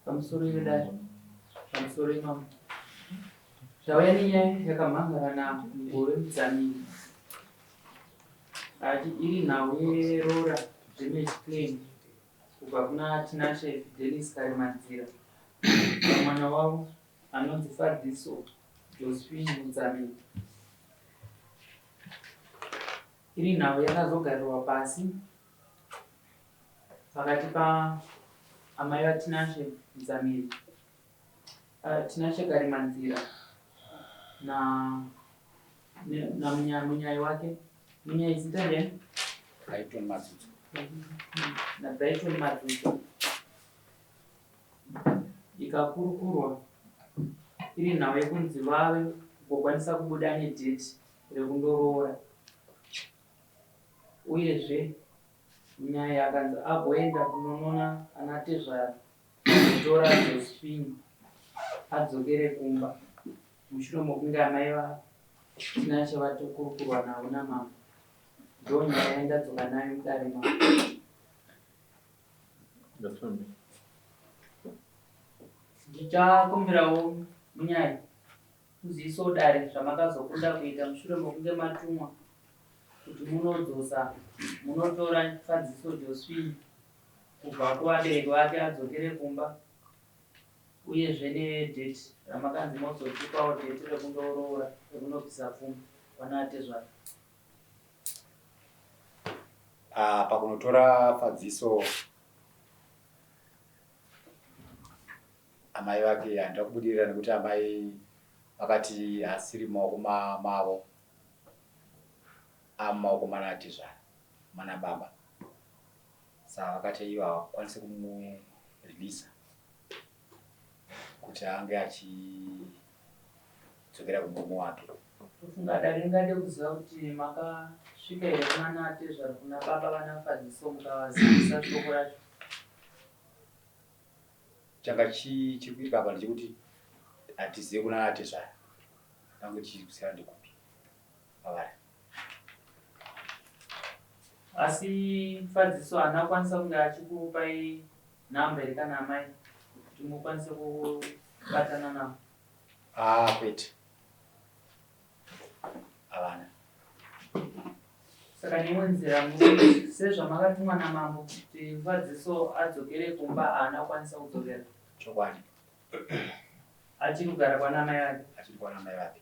Pamusoro yedare, pamusoro imambo. Tauya nenyaya yakamhangara naMugove Mudzamiri. Ati iri nhau yeroora damage claim kubva kuna Tinashe Fidelis Karimanzira pamwana wavo anonzi Fadziso Josephine Mudzamiri. Iri nhau yakazogarirwa pasi pakati paamai vaTinashe Mudzamiri, uh, Tinashe Karimanzira na namunyai wake munyai zita ndiani? Brighton Madzudzo. NaBrighton Madzudzo. Ikakurukurwa iri nhau yekunzi vave kugokwanisa kubuda nedheti rekundoroora Uyezve, Munyai akanzi agoenda kunonona anatezvara kutora Josephine adzokere kumba mushure mokunge amai vaTinashe vatokurukurwa navo namambo. Ndonyaya yandadzoka nayo mudare mambo. Ndichakumbirawo Munyai Kuzivisawo dare zvamakazokunda kuita mushure mokunge matumwa kuti munodzosa munotora Fadziso Josephine kubva kuvabereki vake adzokere kumba uyezve nedate ramakanzi mozotipawo date rekundoroora rekunobvisa pfuma kwana atezvara. Ah, pakunotora Fadziso Amai vake handina kubudirira nekuti amai vakati haasiri mumaoko mavo amumaoko mana tezvara mana baba saka vakati ivo havakwanise kumureleasa kuti ange achidzokera kumurume wake. Ndofunga dare ringade kuziva kuti makasvika here kunana tezvara kuna baba vana Fadziso mukavazivisa shoko racho. Changa chiri kuitika apa ndechekuti hatizive kuna atezvara tange tichiri kusiyana ndekupi pavari. Asi Fadziso haana kukwanisa kunge achikupai nhamba here kana amai kuti mukwanise kubatana navo? Ah, kwete. Havana. Saka neimwe nzira muri sezvamakatumwa namambo kuti Fadziso adzokere kumba haana kukwanisa kudzokera. Chokwadi. Achiri kugara kwana amai vake. Achiri kwana amai vake.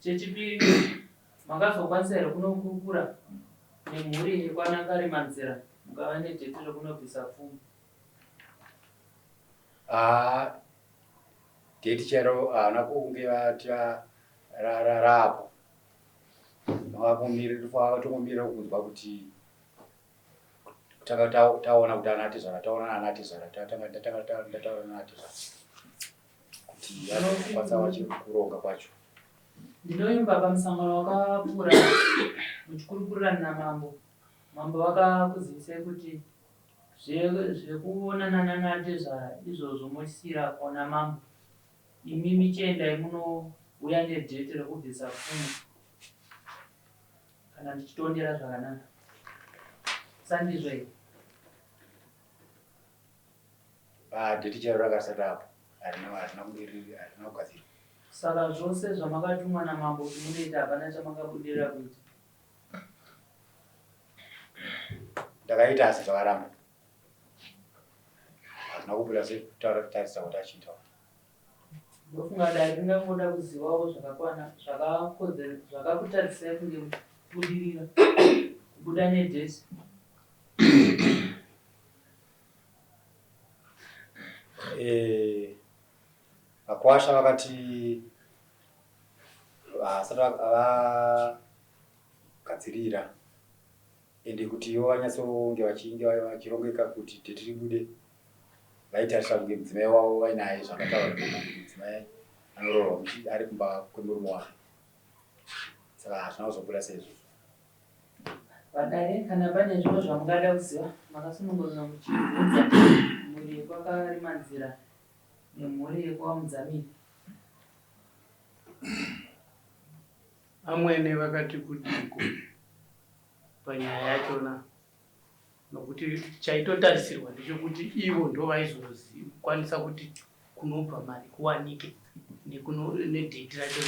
Chechipiri, makazokwanisa here kunokurukura nemhuri yekwana Karimanzira mukava nedheti rekunobvisa pfuma? Ah, date chero haana kunge vati raapo vakatongomirira kunzwa kuti tanga taona kuti ana atezvara taona ana atezvara tatanga ndatanga ndataura nana atezvara kuti anokwanisa vachiri kuronga kwacho. Ndinovimba pamusangano wakapfuura muchikurukurirana namambo, mambo vakakuzivisai kuti Zvekuonana nana tezvara izvozvo mosiira kona mambo imimi chiendai munouya nedate rekubvisa pfuma kana ndichitondera zvakanaka sandizvo here? Ah, date chairo rakasati apo harina harina harina kugadzirwa. Saka zvose zvamakatumwa namambo kuti munoita hapana chamakabudirira kuita. Ndakaita asi zvakaramba. Hazvina kubuda sekutaura kutarisa kuti achiita. Ndofunga dai ringangoda kuzivawo zvakakwana zvakakodzera zvakakutarisai kunge muchibudirira kubuda nedhesi. Eh, vakwasha vakati vasati vagadzirira ende kuti ivo vanyatsonge vachinge vachirongeka kuti date ribude vaitarisa kunge mudzimai wavo vainaye zvakataura kuti mudzimai anoroorwa ari kumba kwemurume wake saka hazvina kuzobuda seizvozvo. Vadare kana pane zvimwe zvamungada kuziva makasunungurwa muchibvunza mhuri yekwaKarimanzira nemhuri yekwaMudzamiri. Amwene vakati kudiiko panyaya yachona? Nokuti chaitotarisirwa ndechekuti ivo ndovaizokwanisa kuti kunobva mari kuwanike nedheti racho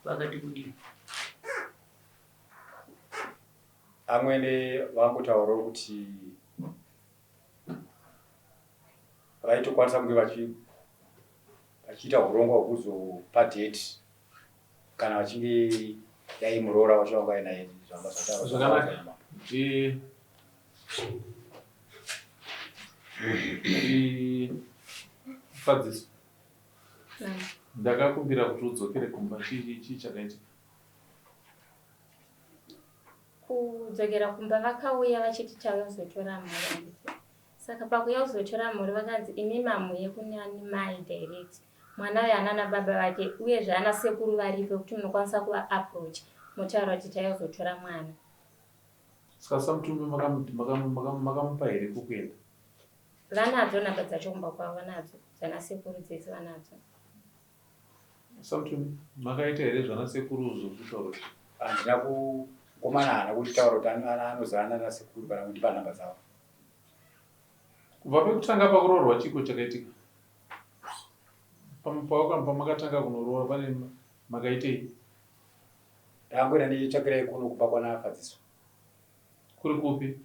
vakati kudii. Amwene vangotaurawo kuti vaitokwanisa kunge vachiita hurongwa hwekuzopa dheti kana vachinge dai muroora wacho vanga vainaye zvanga zvataurwa. Zvakanaka. Fadziso. Ndakakumbira kuti udzokere kumba chii chii chakaitika? Kudzokera kumba vakauya vachiti tauya kuzotora mhuri handiti. Saka pakuuya kuzotora mhuri vakanzi imi mamuye kune ani mai direct. Mwana uyu anana baba vake uyezve ana sekuru varipo kuti munokwanisa kuva approach motaura kuti tauya kuzotora mwana. Saka saMutumbi makamupa here kwekuenda? Vanadzo nhamba dzacho kumba kwavo vanadzo dzana sekuru dzese vanadzo. Samutumi makaita here zvana sekuru zvokutaura kuti Handina kukomana haana kunditaura kuti anozana nasekuru kana kundipa nhamba dzavo. Kubva pekutanga pakuroorwa chiko chakaitika? Pamakatanga kunoroora pane makaitei? Ndakangoenda ndichitsvakirai kuno kumba kwana Fadziso. Kuri kupi?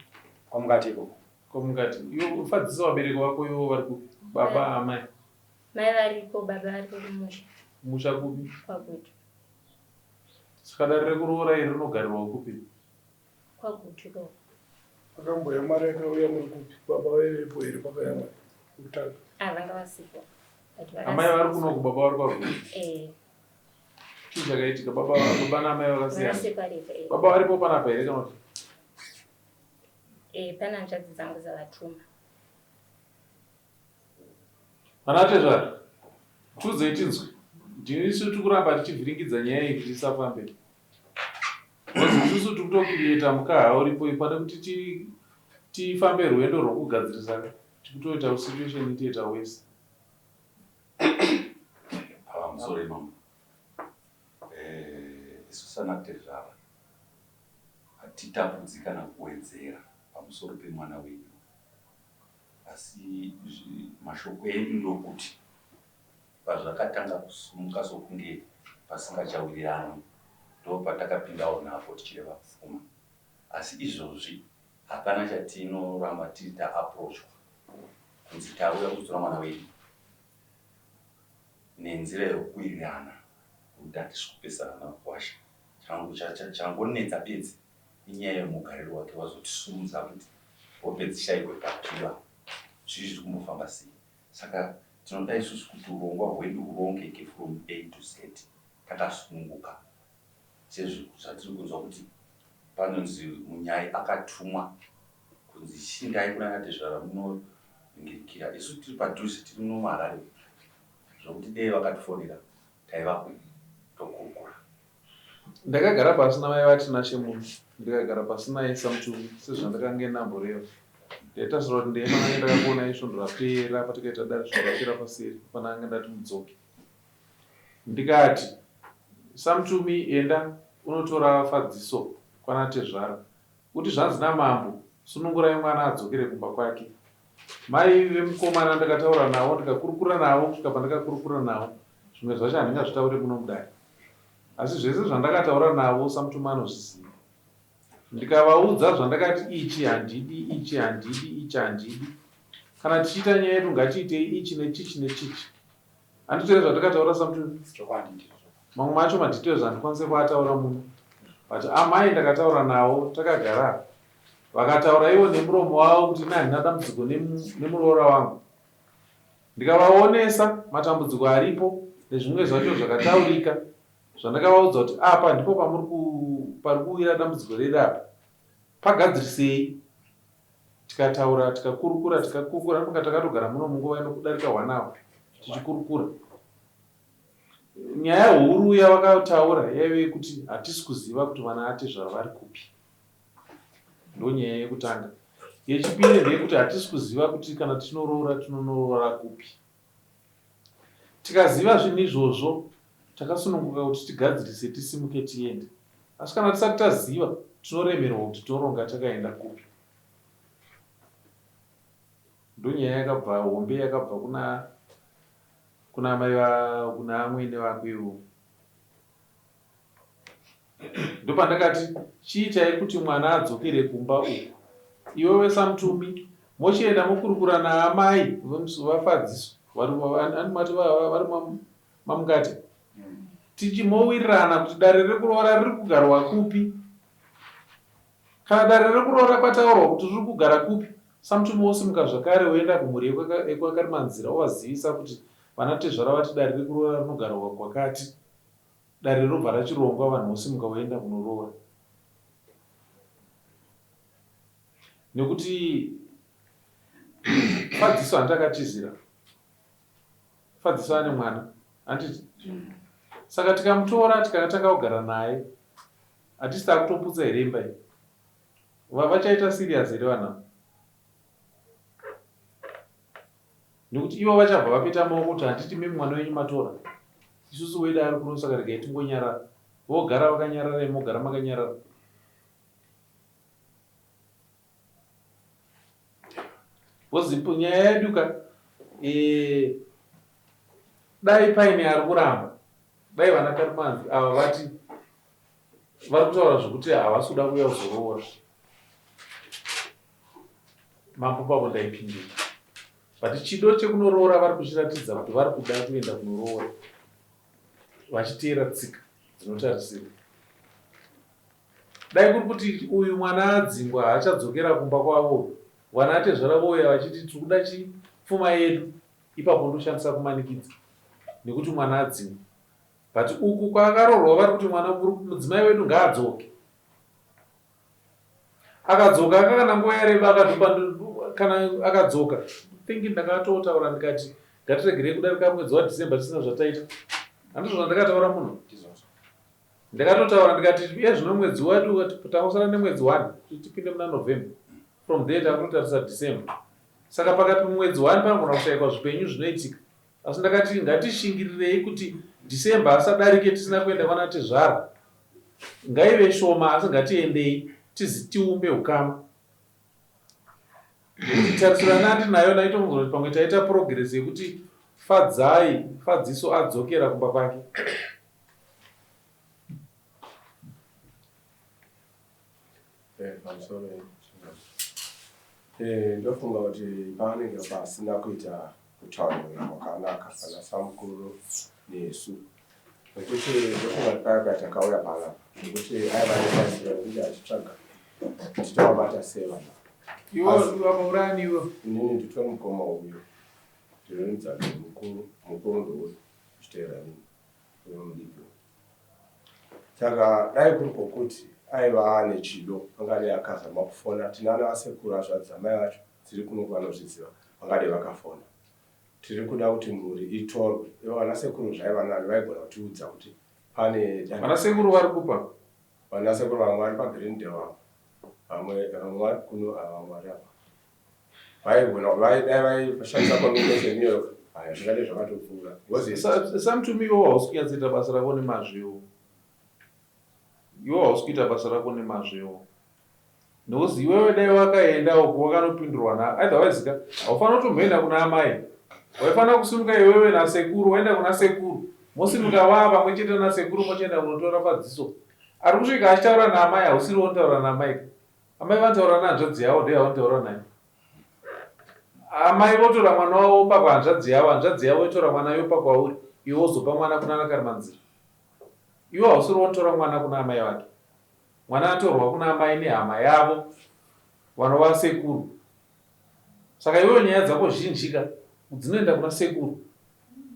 Kwamungati ikoko. Kwamungati. Iwe Fadziso vabereki vako ivo vari kupi? Baba amai. Mai variko baba variko kumusha. Kumusha kupi? KwaGutu. Saka dare rekuroora iri rinogarirwa kupi? KwaGutu ikoko. Pakamboya mari yakauya muri kupi? Baba vaivepo here pakauya mari kutanga? Ah, vanga vasipo. Amai vari kunoku baba vari kwaGutu. Eh. Chii chakaitika? Baba baba naamai vakasiyana. Eh. Baba varipo panapa here kana kuti? Eh, pane hanzvadzi dzangu dzavatuma. Vana tezvara, tiudzei tinzwe. Ndinisu tiri kuramba tichivhiringidza nyaya iyi kuti isafambe. Because isusu tiri kutocreata mukaha uripo pane kuti tifambe rwendo rwokugadzirisa tikutoita situation itoita worse. Pamusoro imambo. Eh, isu sana tezvara hatitapudzi kana kuwedzera pamusoro pemwana wenyu. Asi mashoko edu ndokuti pazvakatanga kusumuka sokunge pasingachawirirani ndopatakapindawo napo tichireva pfuma. Asi izvozvi hapana chatinoramba tiri taapproachwa kunzi tauya kuzotora mwana wedu nenzira yokuwirirana nokuti hatisi kupesana namukwasha. Changonetsa bedzi inyaya yemugariro wake wazotisumudza kuti hope dzishaikwe papiwa zvii zviri kumbofamba sei. Saka tinoda isusu kuti urongwa hwedu hurongeke from A to Z takasununguka sezvatiri kunzwa kuti panonzi munyai akatumwa kunzi chindai kuna natezvara munoningirikira isu tiri padhuze tiri muno muHarare zvokuti dei vakatifonera taivapo tokurukura. Ndakagara pasi namai vaTinashe muno ndikagara pasi naye saMutumbi sezvandakange ndamboreva. Ndaitasura kuti ndeye pandange ndakakuonai svondo rapera patikaita dare svondo rapera paseri pandange ndati mudzoke. Ndikati Samutumi enda unotora Fadziso kwana tezvara uti zvanzi namambo sunungurai mwana adzokere kumba kwake. Mai vemukomana ndakataura navo ndikakurukura navo kusvika pandakakurukura navo zvimwe zvacho handingazvitaure muno mudare. Asi zvese zvandakataura navo Samutuma anozviziva. Ndikavaudza zvandakati ichi handidi, ichi handidi, ichi handidi. Kana tichiita nyaya yedu ngatiitei ichi nechichi nechichi. Handiti here zvatakataura Samutuma? Chokwadi ndizvo. Mamwe macho madetails handikwanise kuataura muno. But amai ndakataura navo takagara vakataura ivo nemuromo wavo kuti ini handina dambudziko nemuroora wangu. Ndikavaonesa matambudziko aripo nezvimwe zvacho zvakataurika zvandakavaudza kuti apa ndipo pamuri pari kuwira dambudziko redu apa pagadzirisei. Tikataura tikakurukura tikakurukura ndofunga takatogara muno munguva inokudarika one hour tichikurukura. Nyaya huru yavakataura yaive yekuti hatisi kuziva kuti vana atezvara vari kupi. Ndonyaya yekutanga. Yechipiri ndeyekuti hatisi kuziva kuti kana tinoroora tinonoroora kupi. Tikaziva zvinhu izvozvo takasununguka kuti tigadzirise tisimuke tiende. Asi kana tisati taziva tinoremerwa kuti toronga takaenda kupi. Ndonyaya yakabva hombe yakabva kuna kuna amai va kuna amwene vako ivo. Ndopandakati chiitai kuti mwana adzokere kumba uku. Iwewe saMutumi mochienda mokurukura naamai vaFadziso vari mati vari mamukati tichimowirirana kuti dare rekuroora riri kugarwa kupi. Kana dare rekuroora kwataurwa kuti riri kugara kupi, saMutumi wosimuka zvakare woenda kumhuri yekwaKarimanzira ovazivisa kuti vanatezvara vati dare rekuroora rinogarwa kwakati. Dare robva rachirongwa vanhu vosimuka voenda kunoroora. Nekuti Fadziso hanti akatizira. Fadziso ane mwana handiti? Saka tikamutora tikatanga kugara naye hatisi takutoputsa here imba iyi? Vachaita serious here vanhu ava? Nekuti ivo vachabva vapeta maoko kuti handiti mimi mwana wenyu matora isusu wedu ari kuno saka regai tingonyarara. Vogara vakanyarara imi mogara makanyarara. Because nyaya yedu ka eh, dai paine ari kuramba dai vana Karimanzi ava vati vari kutaura zvekuti havasi kuda kuuya kuzoroora mambo pavo ndaipindura but chido chekunoroora vari kuchiratidza kuti vari kuda kuenda kunoroora vachiteera tsika dzinotarisirwa Dai kuri kuti uyu mwana adzingwa haachadzokera kumba kwavo vana atezvara vouya vachiti tiri kuda chi pfuma yedu ipapo ndoshandisa kumanikidza nekuti mwana adzingwa but uku kwaakaroorwa vari kuti mwana mudzimai wedu ngaadzoke akadzoka akakana nguva yareba akatopa kana akadzoka think ndakatotaura ndikati ngatiregerei kudarika mwedzi wadecember tisina zvataita handizvo zvandakataura munhu Ndakatotaura ndikati iye zvino mwedzi wedu tangosara nemwedzi one kuti tipinde muna November. From there takutotarisa December. Saka pakati mwedzi one panogona kushaikwa zvipenyu zvinoitika. Asi ndakati ngatishingirirei kuti December asadarike tisina kuenda kwana tezvara. Ngaive shoma asi ngatiendei tizi tiumbe ukama. Nekuti tarisiro yandinayo ndaitofunga kuti pamwe taita progress yekuti Fadzai, Fadziso adzokera kumba kwake. Eh, pamusoro eh, ndofunga kuti panenge pasina kuita kutaurira kwakanaka pana samukuru nesu nekuti ndofunga kuti paya paya takauya panapa nekuti aiva netarisiro yekuti achitsvaga kuti tovabata sei vanhu inini nditori mukoma uyo ndinomudzana mukuru mukuru ndouyo uchiteera inini uyo mudiki uyo saka dai kuri kwokuti aiva ane chido angadai akazama kufona tinana asekuru hazvadzi dzamai vacho dziri kuno vanozviziva vangadai vakafona tiri kuda kuti mhuri itorwe ivo vana sekuru zvaiva nani vaigona kutiudza kuti pane vana sekuru vari kupa vana sekuru vamwe vari paGreendale apo vamwe vamwe vari kuno vamwe vari apa vaigona dai vaishandisa communication iyoyo haya zvingadai zvakatopfuura samutumi iwo hausi kunyatsoita basa rako nemazvo iwo iwo hausi kuita basa rako nemazvo iwo nokuzi iwewe dai wakaenda uko wakanopindurwa na otherwise ka haufanira kutomboenda kuna amai waifanira kusimuka iwewe nasekuru waenda kuna sekuru mosimuka vaa pamwe chete nasekuru mochienda kunotora padziso ari kusvika achitaura naamai hausiri wonotaura naamai ka Amai vanotaura nehanzvadzi yavo ndiyo yavanotaura nayo. Amai votora mwana wavo vopa kuhanzvadzi yavo, hanzvadzi yavo yotora mwana yopa kwauri, iwe wozopa mwana kuna Nakarimanzira. Iwe hausiri wonotora mwana kuna amai vake. Mwana atorwa kuna amai nehama yavo vanova sekuru. Saka iwewe nyaya dzako zhinji ka dzinoenda kuna sekuru.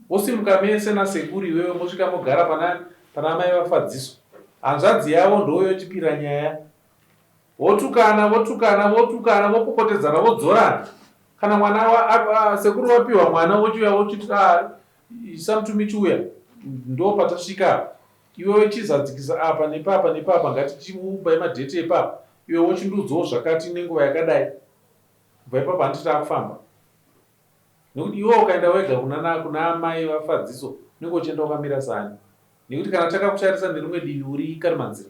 Wosimuka mese nasekuru iwewe mosvika mogara pana pana amai vaFadziso. Hanzvadzi yavo ndoyochipira nyaya. Votukana votukana votukana vopopotedzana vodzorana. Kana mwana wa, a, a, sekuru vapiwa mwana vochiuya vochiti ah, samutumi chiuya ndo patasvika apa. Iwewe chizadzikisa apa nepapa nepapa ngatichiumbai madheti epapa. Iwe wochindiudzawo zvakati nenguva yakadai. Kubva ipapo handiti takufamba. Nekuti iwe ukaenda wega kuna kuna amai vaFadziso unenge uchienda wakamira saani. Nekuti kana takakutarisa nerimwe divi uri karimanzira.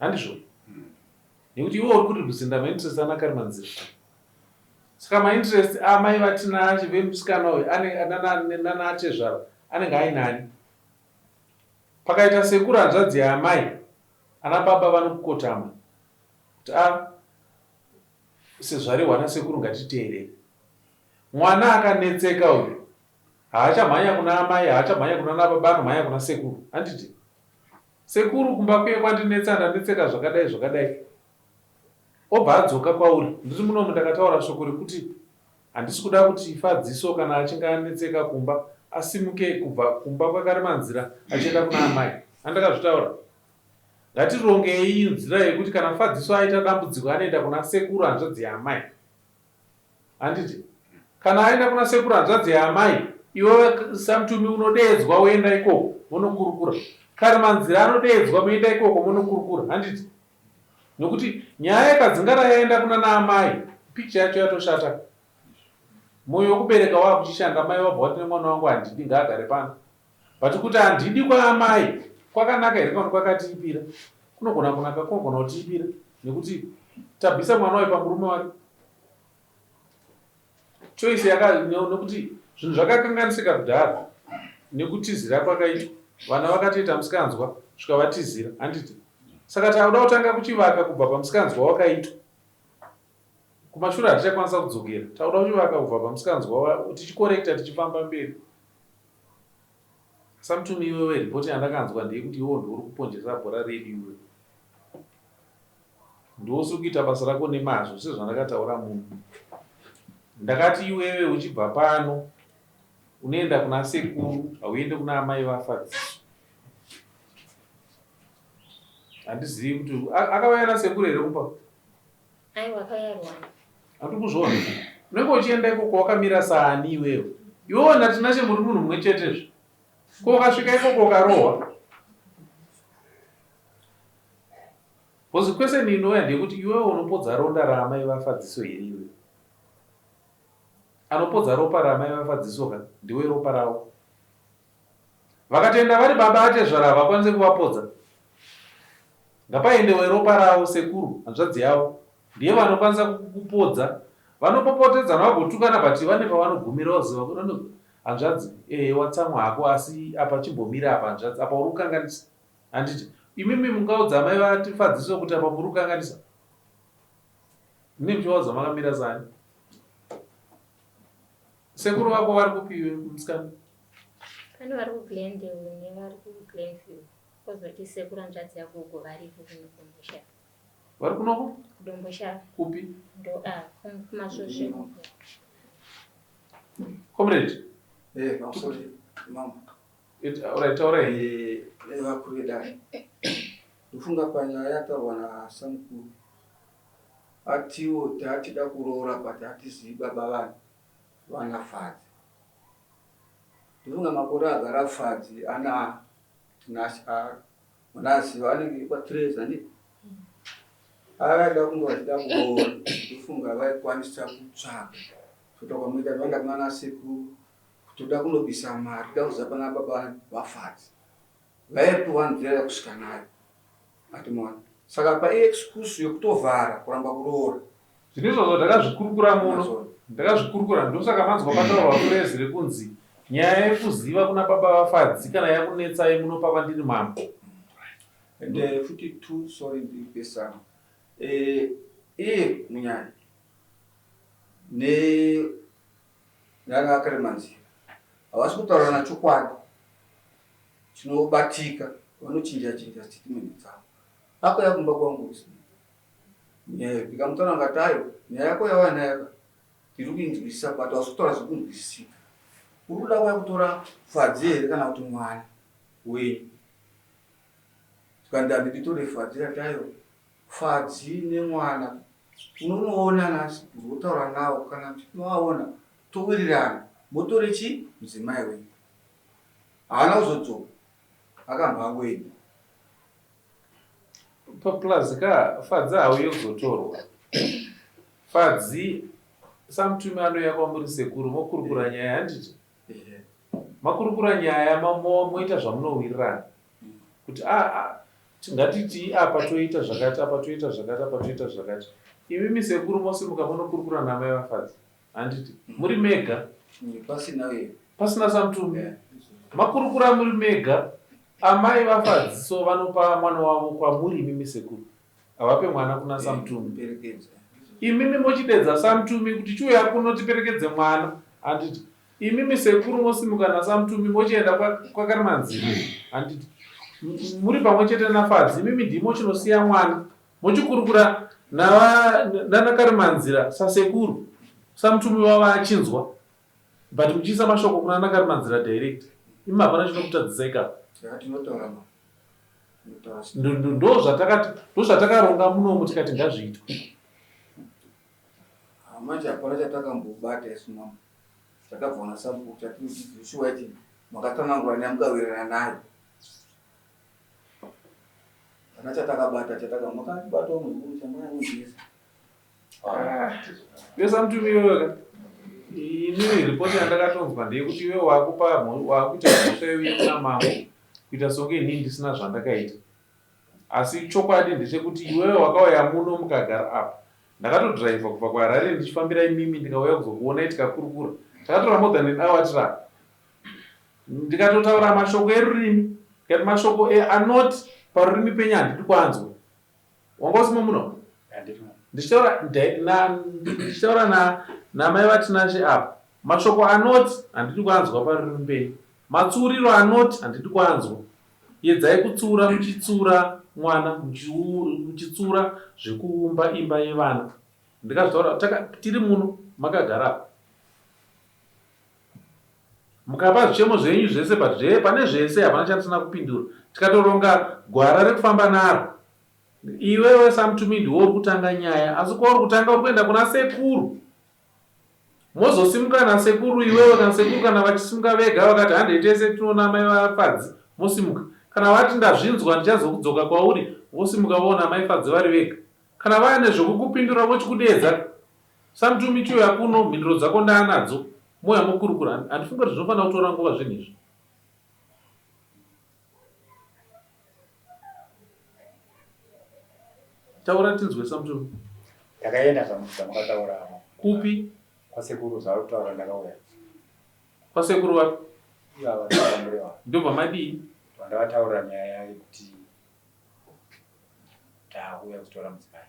Handizvo? Nekuti iwe uri kurepresenta mainterest ana Karimanzira. Saka mainterest amai vaTinashe vemusikana uyu nana atezvara anenge ainani. Pakaita sekuru hanzvadzi yaamai, ana baba vanokukotama kuti a sezvarehwa nasekuru ngatiteerere. Mwana akanetseka uyu haachamhanya kuna amai, haachamhanya kuna nababa, anomhanya kuna sekuru. Handiti? Sekuru kumba kuye kwandinetsa ndanetseka zvakadai zvakadai. Obva adzoka kwauri. Ndiri munomu ndakataura shoko rekuti handisi kuda kuti Fadziso kana achinge anetseka kumba asimuke kubva kumba kwaKarimanzira achienda kuna amai. Andakazvitaura. Ngatirongei nzira yekuti kana Fadziso aita dambudziko anoenda kuna sekuru hanzvadzi yaamai. Handiti? Kana aenda kuna sekuru hanzvadzi yaamai, iwe Samutumi unodeedzwa woenda ikoko monokurukura. Karimanzira anodeedzwa moenda ikoko monokurukura. Handiti? Nokuti nyaya ikadzingara yaenda kuna naamai, picture yacho yatoshata. Moyo wekubereka wakuchishanda, mai wabva wati nemwana wangu handidi ngaagare pano. But kuti handidi kwaamai kwakanaka here kana kwakatiipira? Kunogona kunaka kunogona kutiipira nekuti tabvisa mwana wayo pamurume wake. Choice yaka nekuti zvinhu zvakakanganisika kudhara nekutizira kwakaitwa vana vakatoita musikanzwa zvikavatizira handiti saka takuda kutanga kuchivaka kubva pamusikanzwa wakaitwa kumashure hatichakwanisa kudzokera takuda kuchivaka kubva pamusikanzwa tichikorekta tichifamba mberi Samutumi iwewe report yandakanzwa ndeyekuti iwewe ndiwe uri kuponjesa bhora redu iwewe. Ndiwe usiri kuita basa rako nemazvo sezvandakataura muno. Ndakati iwewe uchibva pano unoenda kuna sekuru hauende kuna amai vaFadziso. Handizivi kuti akauya nasekuru here kumba? Aiwa akauya Rwanda. Handi kuzviona. Unenge uchienda ikoko wakamira saani iwewe? Iwewe naTinashe muri munhu mumwe chetezve. Ko ukasvika ikoko ukarohwa? Because question inouya ndeyekuti iwewe unopodza ronda raamai vaFadziso here iwewe? Anopodza ropa raamai vaFadziso ka ndiwe ropa ravo. Vakatoenda vari baba atezvara havakwanise kuvapodza. Ngapaende weropa ravo sekuru hanzvadzi yavo ndiye vanokwanisa kupodza. Vanopopotedzana vagotukana but vane pavanogumira voziva kuti hanzvadzi ehe watsamwa hako asi apa chimbomira apa hanzvadzi apa uri kukanganisa. Handiti imimi mungaudza amai vaTifadziso kuti apa muri kukanganisa? Mune muchivaudza makamira sani? Sekuru vako vari kupi iwe musikana? Pane vari kuGlendale nevari kuGlenview. Kozoti sekuru hanzvadzi yagogo variko kuno kuDomboshava. Vari kunoko? KuDomboshava. Kupi? Ndo ah kumasvosve uko. Comrade. Eh, pamusoro mambo. Alright, taura eh, eh vakuru vedare. Ndofunga panyaya yataurwa naSamukuru. Atiwo tatida kuroora but hatizivi baba vani vana Fadzi. Ndofunga makore agara Fadzi ana Tinashe munaziva anenge kwaTreza ndi avaida kunge vachida kuroora ndofunga vaikwanisa kutsvaga kuita kwamuita vaenda kunana sekuru kutoda kunobisa mari kuda kuziva pana baba vaFadzi vaipiwa nzira yekusvika nayo ati maona saka paexcuse yekutovhara kuramba kuroora. Zvinhu izvozvo ndakazvikurukura muno, ndakazvikurukura ndosaka manzwa pataurwa phrase rekunzi nyaya yekuziva kuna baba vaFadzi kana yakunetsai munopa kwandiri mambo. And futi two sorry ndipesana iye munyanya ne nana akaremanzira havasi kutaurirana chokwadi chinobatika vanochinja chinja statement dzavo akauya kumba kwangu nyaya ndikamutaura ngati ayo nyaya yako yauya nayo ka ndiri kuinzwisisa but hausi kutaura zvekunzwisisika uri kuda kuya kutora fadzi here kana kuti mwana wenyu tikandi handidi tore fadzi ratayo fadzi nemwana unonoona nasekuru wotaura nawo kana tinovaona towirirana motore chi mudzimai wenyu haana kuzodzoka akambva angoenda Plus ka Fadzi hauye kuzotorwa. Fadzi samutumi anouya kwamuri sekuru mokurukura nyaya handiti? Makurukura nyaya moita zvamunowirirana kuti a ah, ah, Ngatitii apa toita zvakati, apa toita zvakati, apa toita zvakati. Imimi sekuru mosimuka monokurukura namai vaFadzi. Handiti muri mega? Pasina uye. Pasina saMutumbi. Makurukura muri mega. Amai vaFadziso vanopa mwana wavo kwamuri imimi sekuru. Havape mwana kuna Samutumi. Imimi mochidedza Samutumi kuti chiuya kuno tiperekedze mwana. Handiti imimi sekuru mosimuka naSamutumi mochienda kwaKarimanzira. Handiti muri pamwe chete naFadzi imimi ndimo chinosiya mwana mochikurukura nanaKarimanzira sasekuru Samutumi wavo achinzwa but muchiisa mashoko kuna naKarimanzira direct. Imi hapana chinokutadzisai ka. Ndozvatakaronga munomu tikati ngazviitwe. Ah, manje hapana chatakambobata isu mama takabva na sabhuku chatinoti shuwa iti makatsanangura naye mukawirirana naye hapana chatakabata chataka makabatawo muzukuru chamaiunzisa Pesa mutumi iwewe ka. Inini ripoti yandakatonzwa ndeyekuti iwewe wakupa wakuita mhosva iwe kuna mambo kuita songe inini ndisina zvandakaita. Asi chokwadi ndechekuti iwewe wakauya muno mukagara apa. Ndakatodhiraivha kubva kuHarare ndichifambira imimi ndikauya kuzokuonai tikakurukura. Takatora more than an hour tiri apa. Ndikatotaura mashoko erurimi ndikati mashoko e anoti parurimi penyu handidi kuanzwa. Wanga usimo muno? Ndichitaura na namai vaTinashe apa. Mashoko anoti handidi kuanzwa parurimi penyu. Matsuuriro anoti handidi kuanzwa. Yedzai kutsiura muchitsiura mwana muchitsiura zvekuumba imba yevana. Ndikazvitaura tiri muno makagara apa. Mukapa zvichemo zvenyu zvese but zve pane zvese hapana chatisina kupindura. Tikatoronga gwara rekufamba naro. Iwewe Samutumi ndiwe uri kutanga nyaya asi kwauri kutanga uri kuenda kuna sekuru. Mozosimuka nasekuru iwewe kana sekuru kana vachisimuka vega vakati handei tese tinoona mai vaFadzi mosimuka. Kana vati ndazvinzwa ndichazokudzoka kwauri vosimuka voona mai Fadzi vari vega. Kana vane zvekukupindura vochikudeedza Samutumi chiuya kuno mhinduro dzako ndaanadzo mouya mokurukura. Handifungi kuti zvinofanira kutora nguva zvinhu izvi. Taura tinzwe Samutumi. Ndakaenda zvamakataura apa. Kupi? Kwasekuru zvavari kutaura ndakauya. Kwasekuru vapi? Ivava ndavamureva. Ndobva madii? Ndavataurira nyaya yekuti takuuya kuzotora mudzimai.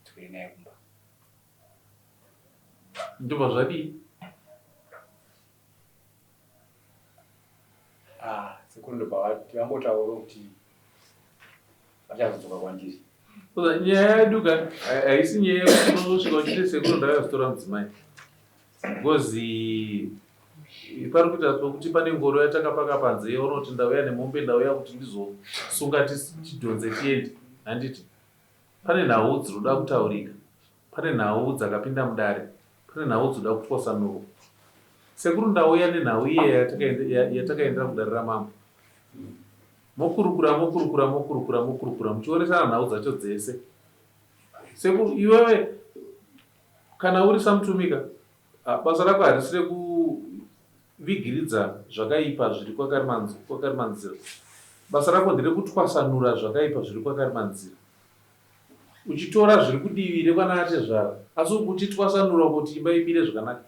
Tiuye naye kumba. Ndobva zvadii? Ah, sekuru ndobva vangotaura kuti vachazodzoka kwandiri. Nyaya yedu ka haisi nyaya yekuti unozosvika uchiti sekuru ndakazotora mudzimai. Because pari kuita pekuti pane ngoro yatakapaka panze yaunoti ndauya nemombe ndauya kuti ndizosunga tidhonze tiende handiti pane nhau dzinoda kutaurika pane nhau dzakapinda mudare pane nhau dzinoda kutwasanurwa sekuru ndauya nenhau iye yatakaendera kudare ramambo mokurukura mokurukura mokurukura mokurukura muchionesana nhau dzacho dzese sekuru iwewe kana uri samutumika ah, basa rako harisi rekuvigiridza zvakaipa zviri kwakarimanzira basa rako nderekutwasanura zvakaipa zviri kwakarimanzira uchitora zviri kudivi rekwana atezvara asi uchitwasanura kuti imba imire zvakanaka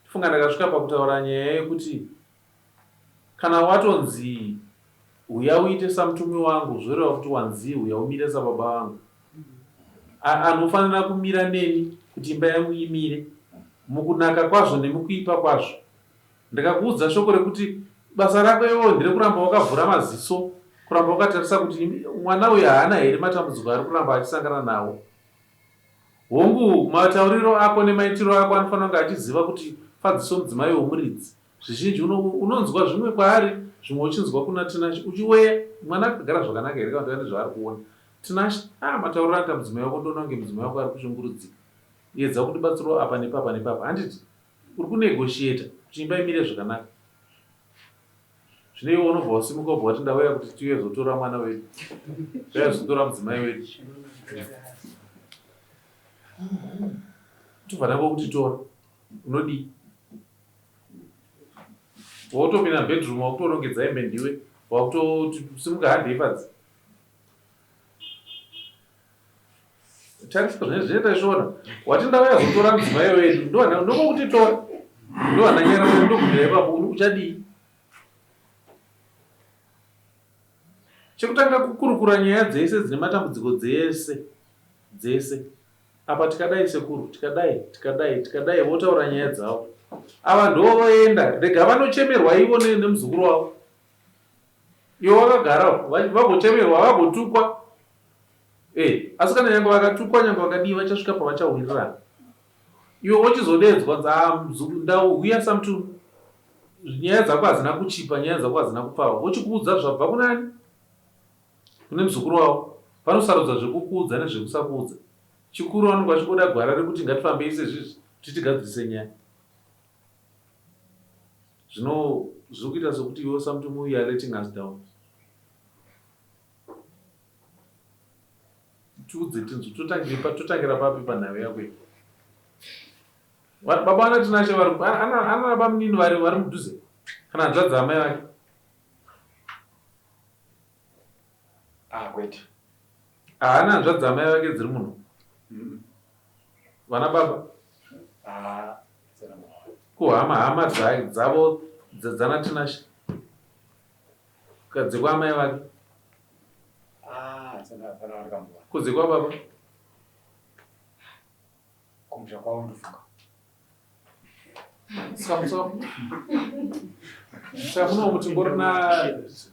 funga ndakasvika pakutaura nyaya yekuti kana watonzi huya uite samutumi wangu zvoreva kuti wanzi huya umire sababa vangu anofanira kumira neni kuti imba yangu imire mukunaka kwazvo nemukuipa kwazvo Ndikakuudza shoko rekuti basa rako iwewe nderekuramba wakavhura maziso, kuramba wakatarisa kuti mwana uyu haana here matambudziko aari kuramba achisangana nawo. Hongu, matauriro ako nemaitiro ako anofanira kunge achiziva kuti Fadziso mudzimai wemuridzi. Zvizhinji unonzwa zvimwe kwaari, zvimwe uchinzwa kuna Tinashe. Uchiweya, mwana akagara zvakanaka here kana kuti ane zvaari kuona? Tinashe, ah matauriro anoita mudzimai wako ndoona kunge mudzimai wako ari kushungurudzika. Edza kundibatsirawo apa nepapa nepapa. Handiti? Uri kunegotiator kuti imba imire zvakanaka. Zvino iwe unobva wasimuka wobva wati ndauya kuti tiuye zotora mwana wedu. Tauya zotora mudzimai wedu. Tobva tango kuti tora. Unodii? Wotopinda mubedroom wakutorongedza hembe ndiwe wakutoti simuka handei fadzi. Tarisa zvinenge zvinoita izvona. Wati ndauya zotora mudzimai wedu. Ndowana ndokuti tora. Ndowana nyara ndogumira ipapo uchadii? Chekutanga kukurukura nyaya dzese dzine matambudziko dzese dzese. Apa tikadai sekuru, tikadai, tikadai, tikadai votaura nyaya dzavo. Ava ndoo voenda, rega vanochemerwa ivo nemuzukuru wavo. Ivo vakagara vagochemerwa, vagotukwa. Eh, asi kana nyange vakatukwa nyange vakadii vachasvika pavachawirirana. Iwe wochizodedzwa nzi ah, muzukuru ndauya samtu nyaya dzako hadzina kuchipa, nyaya dzako hadzina kupfava. Vochikuudza zvabva kunani? Kune muzukuru wavo. Vanosarudza zvekukuudza nezvekusakuudza. Chikuru vanenge vachingoda gwara rekuti ngatifambei sezvizvi kuti tigadzirise nyaya. Zvino zviri kuita sekuti iwe Samtumu you are letting us down. Tiudze tinzwe totangira pa totangira papi panhau yako iyi. Baba vana Tinashe vari ana ana bamunini vari vari mudhuze kana hanzvadzi amai vake. Ah, kwete. Haana hanzvadzi amai vake dziri muno. Vana baba. Ah, ko hama hama dzavo dzana Tinashe. Dzekwa amai vake. Ah, hapana varikambowana. Ko dzekwa baba. Kumusha kwavo ndofunga. Saka muno mutingori na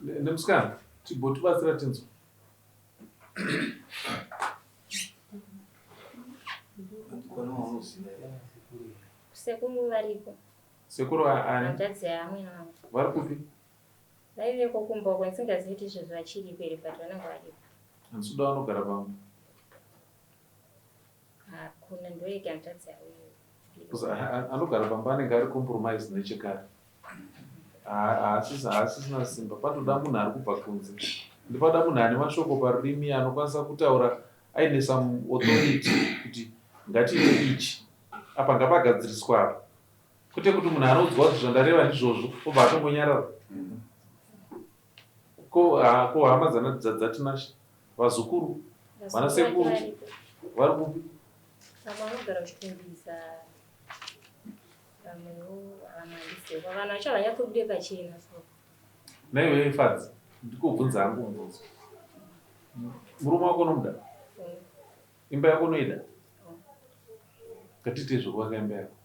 nemusikana tigotibatsira tinzwa. Sekuru variko. Sekuru ani? Hanzvadzi yaamwene wangu. Vari kupi? Vaiveko kumba uko ndisingazivi kuti izvozvo vachiripo here but vanenge varipo. Handisuda vanogara pamwe. Hakuna ndoyega hanzvadzi yavo iyoyo. Anogara pamba anenge ari compromise nechekare. Haasisina simba. Patoda munhu ari kubva kunze. Ndipada munhu ane mashoko parurimi anokwanisa kutaura aine some authority kuti ngatiite ichi. Apa ngapagadziriswa apa. Kwete kuti munhu anoudzwa kuti zvandareva ndizvozvo obva atongonyarara. Ko ko hama dzaTinashe vazukuru vana sekuru vari kupi? Vamwe vanogara kuChitungwiza, vamwewo vamwe handizivi. Vanhu vacho havanyatsobude pachena so. Naiwe Fadzi, ndikubvunza hangu mubvunzo. Murume wako unomuda? Imba yako unoida? Ngatiitei zvekuvaka imba yako.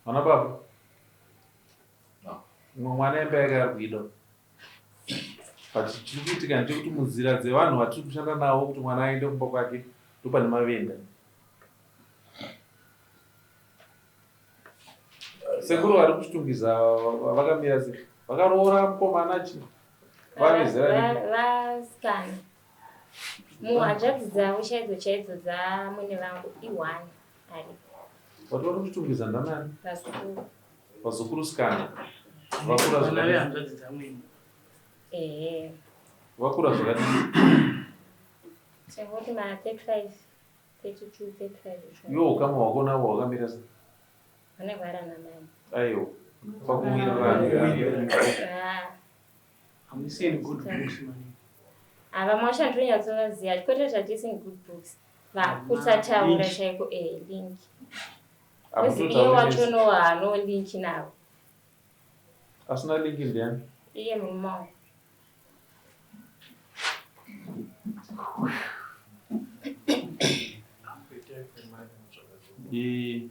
Vana baba. Mumwe mwana imba yake ari kuida. But chiri kuitika ndechekuti munzira dzevanhu vatiri kushanda navo kuti mwana aende kumba kwake ndopane mavenda. Sekuru vari kuchitungiza vakamira sei? Vakaroora mukomana chi? Vane zera ripi? Vasikana. Muhanzvadzi dzavo chaidzo chaidzo dzamwene vangu i-one aripo. Wati vari kuchitungiza ndanani? Vazukuru. Vazukuru sikana. Vakura Vana zvakadii? vehanzvadzi dzamwene. Ehe. Vakura zvakadii? Tingoti ma 35, 32, 35 izvo. Iwe ukama hwako navo hwakamira sei? Vanenge vari ana mai. Aiwa. Pakuwirirana. Ah. Hamusi in good books mani. Ava mwasha ndinonyatsovaziva kwete zvatisi in good books. Vakusataura chaiko eh link. Iye wacho no haano link navo. Asina link ndiani? Iye murume wangu. I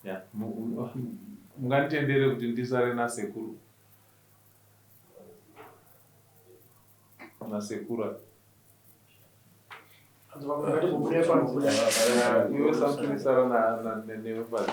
Ya, munganditendere kuti ndisare nasekuru. Nasekuru ava. Iwe Samson sara newe pasi.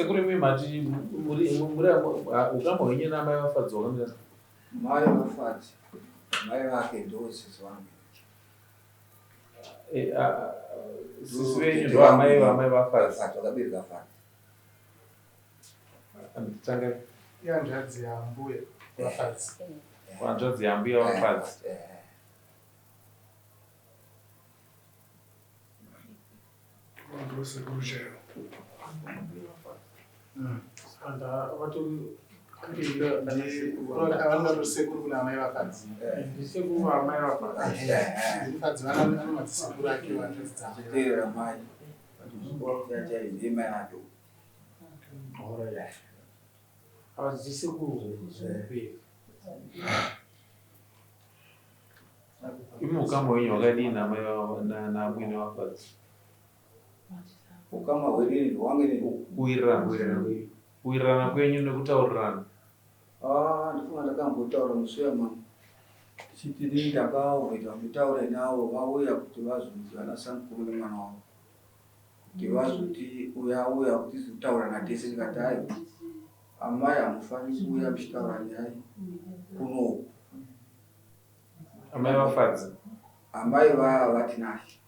Sekuru imi mati muri muri ukama hwenyu namai vaFadzi hwakamira sei? Mai vaFadzi, mai vake ndosisi vangu. Eh, sisi venyu ndo amai vamai vaFadzi. Fadzi vakabereka Fadzi. Tanga Ihanzvadzi yambuya vaFadzi. Hanzvadzi yambuya vaFadzi. Ndosekuru chaivo. Vanga sekuru kuna amai vaFadzi. Ndisekuru vaamai vaFadzi. Fadzi vana madzisekuru ake hanzvadzi dzavo. Chiteera mai. Ndiye mai vake. Ndisekuru. Imi ukama hwenyu hwakadii namai namwene vaFadzi? Ukama hwedu hwange ni Kuwirirana. Kuwirirana kwenyu nekutaurirana. Ah, ndifunga ndakambotaura musi wamama. Tichiti ndakaoita kutaura navo vauya kuti vazonzi vana samukuru nemwana wavo. Kuti vazoti uya uya kuti tizotaurana tese ndikati aiwa. Amai hamufaniri kuuya muchitaura nyaya kunoku. Amai vaFadzi. Amai vaTinashe.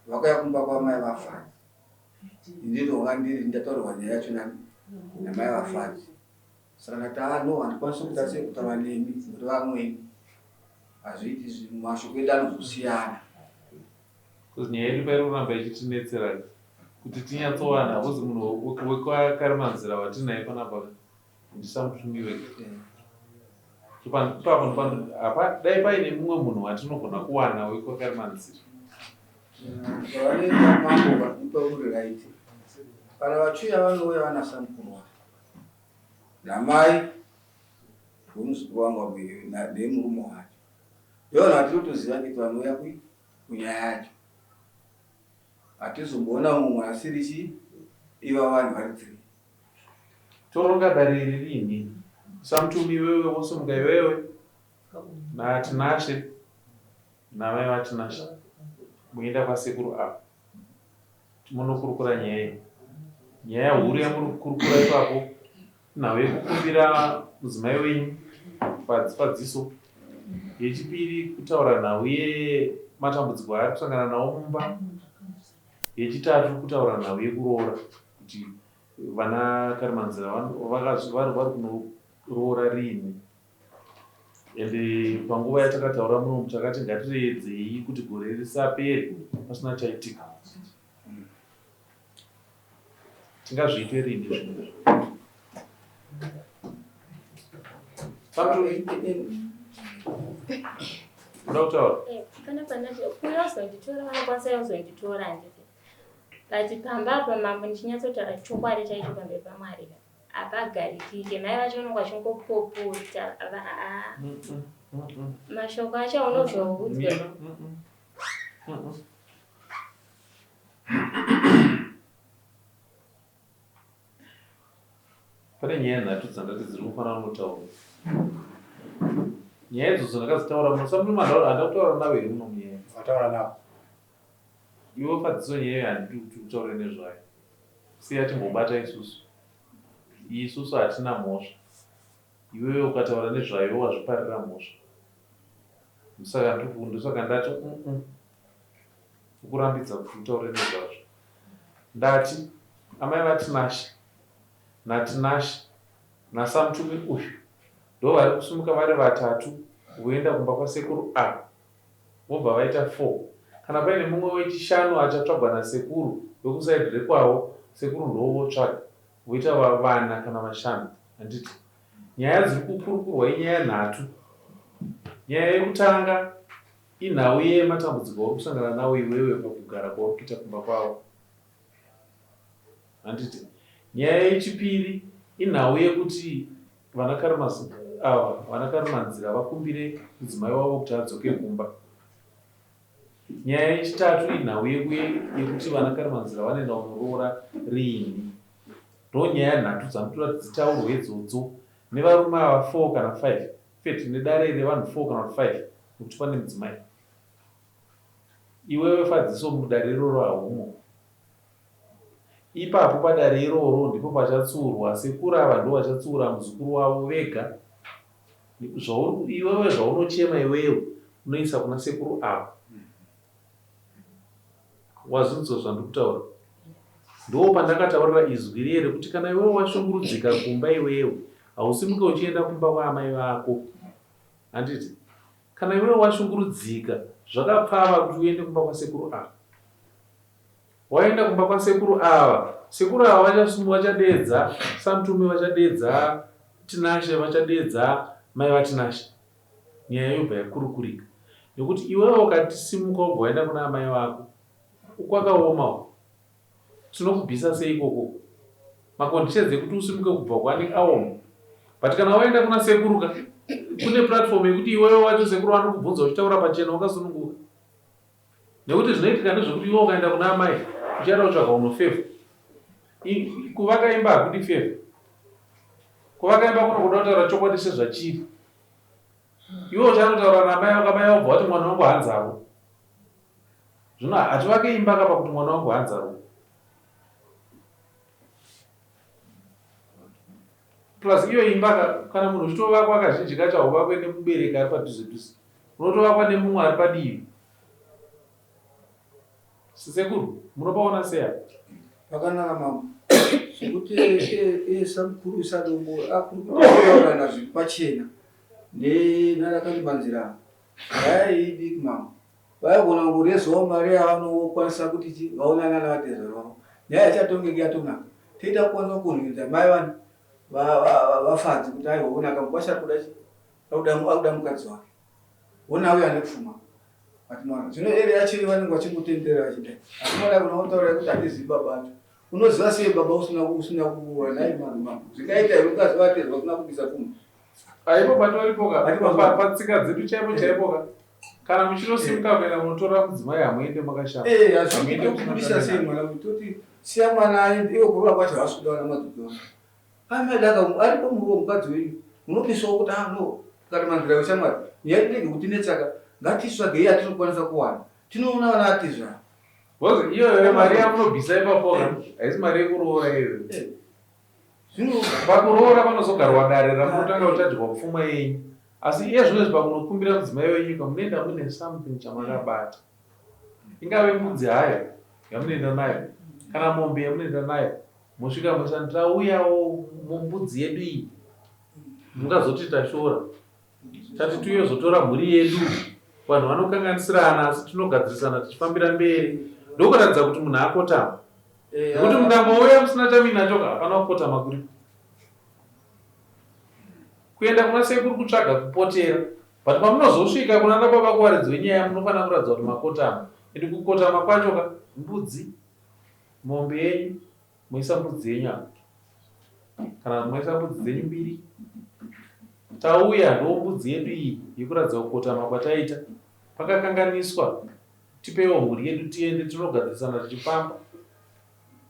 Vakauya kumba kwamai vaFadzi. Ndinonga ndiri ndataurwa nyaya yacho namai vaFadzi. Saka ndati ah no handikwanisi kuita sei kutaura nemi muri vamweni. Hazviiti mashoko edu anozosiyana. Because nyaya yedu pairi kuramba ichitinetsera kuti tinyatsowana because munhu wekwaKarimanzira watinaye panapa ndiSamutumi wega. Ipapo dai paine mumwe munhu watinogona kuwana wekwaKarimanzira. Pavanoenda mambo ipa uri right. Kana vachiuya vanouya vana samukuru wavo. Namai vemuzukuru wangu nemurume wacho. Ndovanhu vatinotoziva kuti vanouya kunyaya yacho. Hatizomboona mumwe asiri chi iva vanhu vari three. Toronga dare iri rini? Samutumi iwewe wosimuka iwewe naTinashe namai vaTinashe muenda kwasekuru ava munokurukura nyaya iyi. Nyaya huru yamuri kukurukura ipapo nhau yekukumbira mudzimai wenyu padziso. Yechipiri kutaura nhau yematambudziko aari kusangana nawo mumba. Yechitatu kutaura nhau yekuroora kuti vana Karimanzira vari kunoroora rini. Ende panguva yatakataura muno takati ngatireedzei kuti gore risapere pasina chaitika. Tingazviite rini zvinhu izvi? Samutumi, unoda kutaura? Pana kuuya kuzonditora vanokwanisa kuzonditora handiti. But pamba apa mambo ndichinyatsotaura chokwadi chaicho pamberi paMwari hapagarikike. Mai vacho vanonge vachingopopota mashoko acho unozoudzwa. Pane nyaya nhatu dzandati dziri kufanira kunotaurwa. Nyaya idzodzo ndakadzitaura muno. Samutumi handa kutaura navo here muno munyaya? Wataura navo. Iwe Fadziso nyaya iyo handidi kuti utaure nezvayo. Siya timbobata isusu. Isusu hatina mhosva. Iwewe ukataura nezvayo wazviparira mhosva. Ndosaka ndati kukurambidza kuti utaure nezvazvo. Ndati amai vaTinashe naTinashe naSamutumi uyu ndo vari kusimuka vari vatatu voenda kumba kwasekuru ava vobva vaita 4. Kana paine mumwe wechishanu achatsvagwa nasekuru wekusaidhi rekwavo, sekuru ndovotsvaga voita vana kana vashanu. Handiti nyaya dziri kukurukurwa inyaya nhatu. Nyaya yekutanga inhau yematambudziko auri kusangana nawo iwewe pakugara kwauri kuita kumba kwavo. Handiti nyaya yechipiri inhau yekuti vana ava vana Karimanzira vakumbire mudzimai wavo kuti adzoke kumba. Nyaya yechitatu inhau yekuti vana Karimanzira vanoenda kunoroora riini. Ndo nyaya nhatu dzanotoda kuti dzitaurwe idzodzo nevarume ava 4 kana 5. Feti nedare revanhu 4 kana 5 nekuti pane mudzimai. Iwewe Fadziso mudare iroro haumo. Ipapo padare iroro ndipo pachatsuurwa sekuru ava ndivo vachatsiura muzukuru wavo vega. Zvauri iwewe zvaunochema iwewe unoisa kuna sekuru ava. Wazvinzwa zvandiri kutaura? Ndoo pandakataurira izwi riye rekuti kana iwewe washungurudzika kumba iwewe hausimuke uchienda kumba kwaamai vako. Handiti? Kana iwewe washungurudzika zvakapfava kuti uende kumba kwasekuru ava. Waenda kumba kwasekuru ava, sekuru ava vachadeedza Samtume, vachadeedza Tinashe, vachadeedza mai vaTinashe. Nyaya yobva yakurukurika. Nekuti iwewe ukatisimuka wobva waenda kuna amai vako, kwakaoma uko. Tinokubvisa sei ikoko? Maconditions ekuti usimuke kubva kwani aoma. But kana waenda kuna sekuru ka, kune platform yekuti iwewe wacho sekuru vanokubvunza uchitaura pachena wakasununguka. Nekuti zvinoitika ndezvekuti iwe ukaenda kuna amai uchada kutsvaga unofevha. Kuvaka imba hakudi fevha. Kuvaka imba kunokuda kutaura chokwadi sezvachiri. Iwe uchanotaura namai vako, amai vobva vati mwana wangu hanzarwo. Zvino hativake imba kapa kuti mwana wangu hanzarwo. Plus iyo imba ka, kana munhu uchitovakwa kazhinji kacho hauvakwe nemubereki ari padhuze dhuze. Unotovakwa nemumwe ari padivi. Sekuru, munopaona sei apa? Pakanaka mambo. Zvekuti iye samukuru isadongo akuri kutaurana zviri pachena nenarakandimanzira. Nyaya iyi idiki mambo. Vaigona kungorezawo mari yavanokwanisa kuti chi vaonana navatezvara vavo. Nyaya ichatongeke yatonaka. Toita kukwanisa kukonheredza mai vani vaFadzi kuti aiwa onaka mukwasha ari kuda chi akuda mukadzi wake. Hona uyo ane pfuma. Atimwana. Zvino ere yacho vanenge vachingotenderera vachidai. Asi mwana kuna kutaura kuti handizivi baba acho. Unoziva sei baba usina usina kuroora nhai mambo. Zvingaita here ukaziva atezwa usina kubvisa pfuma. Aipo patoripo ka patsika dzedu chaipo chaipo ka kana muchinosimuka kuenda kunotora mudzimai hamuende makashama. Eh, hazvidi kubudisa sei mwana kutoti siya mwana aende iwe kuroora kwacho haasi kuda vana madzodzo. Amai daka aripo muruo mukadzi wenyu munopiswawo kuti ah no kana manzira weshamwari nyaya irege kutinetsaka ngatitsvagei yatinokwanisa kuwana tinoona vana atizvara. Because iyoyo mari yamunobvisa ipapo ka haisi mari yekuroora iyoyo. Pakuroora panozogarwa dare ramunotanga kuchajwa pfuma yenyu. Asi iye zvino izvi pakunokumbira mudzimai wenyu ka munoenda mune something chamakabata. Ingave mbudzi hayo yamunoenda nayo kana mombe yamunoenda nayo mosvika moisa tauyawo mumbudzi yedu iyi mungazoti tashora tati tiuye mhuri yedu vanhu vanokanganisirana asi tinogadzirisana tichifambira mberi ndokuratidza kuti munhu akotama nekuti mukangouya musina chamuinacho hapana kukotama kuripo kuenda kuna sekuru kutsvaga kupotera but pamunozosvika kuna baba kuvaridzi venyaya munofanira kuratidza kuti makotama ende kukotama kwacho ka mbudzi mombe yenyu moisa mbudzi yenyu apa kana moisa mbudzi dzenyu mbiri tauya ndo mbudzi yedu iyi yekuratidza kukotama kwataita pakakanganiswa tipeiwo mhuri yedu tiende tinogadzirisana tichifamba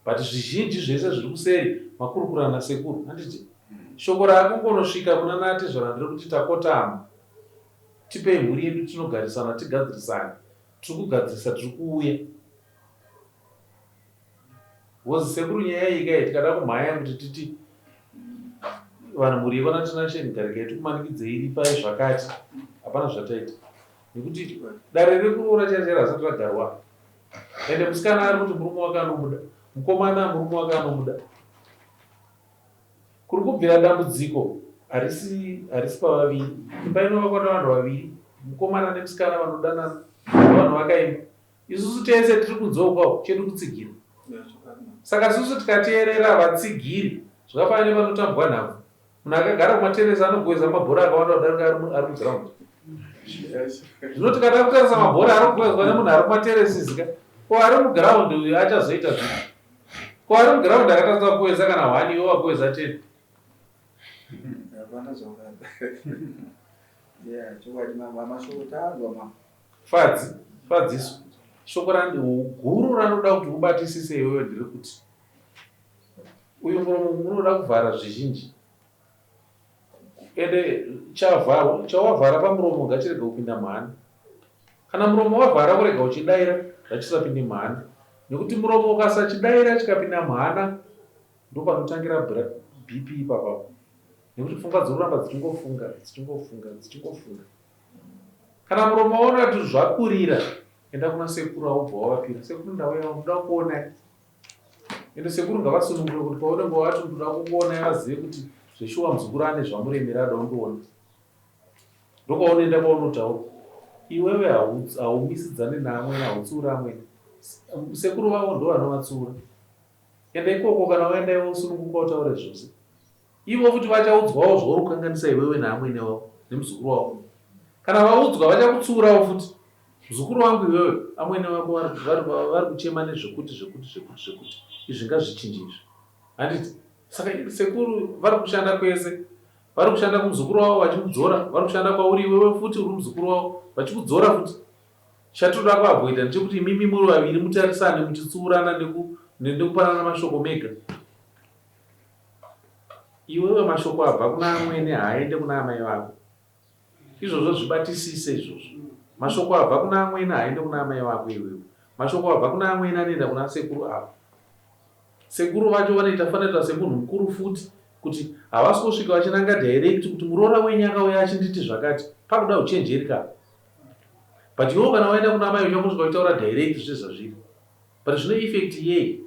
but zvizhinji zvese zviri kuseri makurukurana nasekuru handiti shoko raakungonosvika kuna natezvara nderekuti takotama tipei mhuri yedu tinogarisana tigadzirisane tiri kugadzirisa tiri kuuya Because sekuru nyaya iyi kai tikada kumhanya kuti titi vanhu mhuri yekwana Tinashe Mugarika tikumanikidzei ripai zvakati hapana zvataita nekuti dare rekuroora chari chari hasati ragarwa ende musikana ari kuti murume wake anomuda mukomana murume wake anomuda kuri kubvira dambudziko harisi harisi pavaviri imba inovakwa nevanhu vaviri mukomana nemusikana vanodanana vanhu vakaimba Isusu tese tiri kunze uko chedu kutsigira. Saka susu tikateerera vatsigiri zvakafanana nepanotambwa nhabvu. Munhu akagara kumateresi anogoweza mabhora akawanda kudarika ari mugiraundi. Zvino tikada kutarisa mabhora ari kugowezwa nemunhu ari kumateresi zika, ko ari mugiraundi uyu achazoita zvipi? Ko ari mugiraundi akatadza kugoweza kana hwani iwe wagoweza ten. Hapana zvakadaro. Yeah, chokwadi mama mashoko tanzwa mama. Fadzi, Fadziso, shoko randi guru ranoda kuti ubatisise iwewe nderekuti uyu muromo unoda kuvhara zvizhinji ende chavharwa chawavhara pamuromo ngachirege kupinda mhani kana muromo wavhara kurega uchidaira ngachisapinde mhani Nekuti muromo ukasachidaira chikapinda muhana ndopanotangira BP ipapapo. Nekuti pfungwa dzinoramba dzichingofunga, dzichingofunga, dzichingofunga. Kana muromo waona kuti zvakurira, enda kuna sekuru aubva wavapira. Sekuru ndauya ndoda kukuonai. Ende sekuru ngavasunungure kuti paunenge wati ndoda kukuonai vazive kuti zveshuwa muzukuru ane zvamuremera ada kundiona. Ndokwaunoenda kwaunotaura. Iwewe haumisidzane naamwene hautsiuri amwene. Sekuru vavo ndovanovatsiura. Enda ikoko kana waenda iwe usununguka utaure zvose. Ivo futi vachaudzwawo zvauri kukanganisa iwewe naamwene wavo nemuzukuru wavo. Kana vaudzwa vachakutsiurawo futi. Muzukuru wangu iwewe, amwene vako vari kuchema nezvekuti zvekuti zvekuti zvekuti. Izvi ngazvichinje izvi. Handiti? Saka sekuru vari kushanda kwese. Vari kushanda kumuzukuru wavo vachimudzora, vari kushanda kwauri iwewe futi uri muzukuru wavo vachikudzora futi. Chatinoda kuavoida ndechekuti imimi muri vaviri mutarisane muchitsiurana nekupanana mashoko mega. Iwewe mashoko abva kuna amwene haaende kuna amai vako. Izvozvo zvibatisise izvozvo. Mashoko abva kuna amwene haaende kuna amai vako iwewe. Mashoko abva kuna amwene anoenda kuna sekuru ava. Sekuru vacho vanoita fanoita semunhu mukuru futi kuti havasi kusvika vachinanga direct kuti muroora wenyu akauya achinditi zvakati. Pakuda uchenjeri ka. But iwewe kana waenda kuna amai uchangosvika uchitaura direct zvese zvazviri. But zvine effect yei?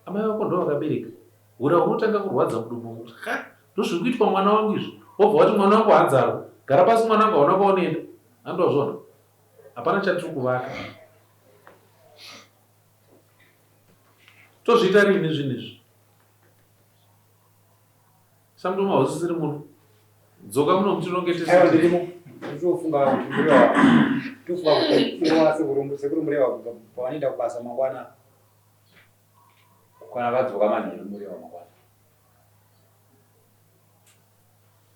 Amai vako ndo vakabereka. Hura hunotanga kurwadza mudumbu umu kuti ha ndozviri kuitwa mwana wangu izvi. Wobva wati mwana wangu hanzarwo. Gara pasi mwana wangu hauna kwaunoenda. Handozvona. Hapana chatiri kuvaka. Tozviita rini zvinhu izvi? Samutoma hausisiri muno. Dzoka muno mutironge tese. Aiwa ndirimo. Ndinofunga kuti Murewa. Ndinofunga kuti kuona sekuru sekuru Murewa pavanoenda kubasa mangwana. Kana vadzoka manheru Murewa mangwana.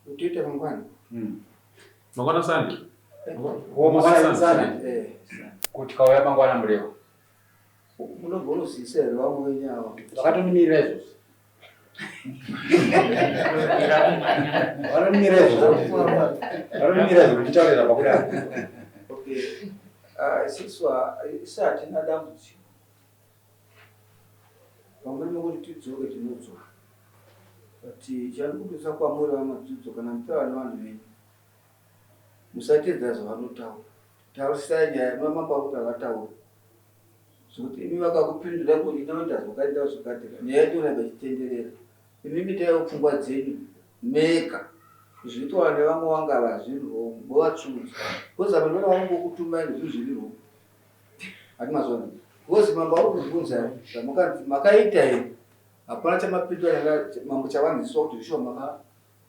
Utoita mangwana? Mangwana Sunday. Oh, mangwana Sunday. Eh. Kuti kauya mangwana Murewa. Munogona kuzivisa here vamwe venyu ava? Vakatondimirira izvozvo. Vanomirira izvozvo. Vanomirira izvozvo ndichitaurira pakudaro. Okay. Ah, isusu isu hatina dambudziko. Pamwe nekuti tidzoke tinodzoka. But chandikutoisa kwamuri vaMadzudzo kana muchitaura nevanhu venyu musatedza zvavanotaura. Taurisai nyaya mamambo akuti avataura. Zvekuti imi vakakupindura kuti inoita zvakati ndao zvakati nyaya yacho inoramba ichitenderera. Imi mitaiwo pfungwa dzenyu mega. Zvinoitwa nevamwe vanga hazviri wrong movatsvudza. Because apa ndona vanongokutumai nezvinhu zviri wrong. Hati mazona. Because mambo ari kubvunza zvamukanzi makaita here? Hapana chamapindura mambo chavanziswa kuti zvishuwa maka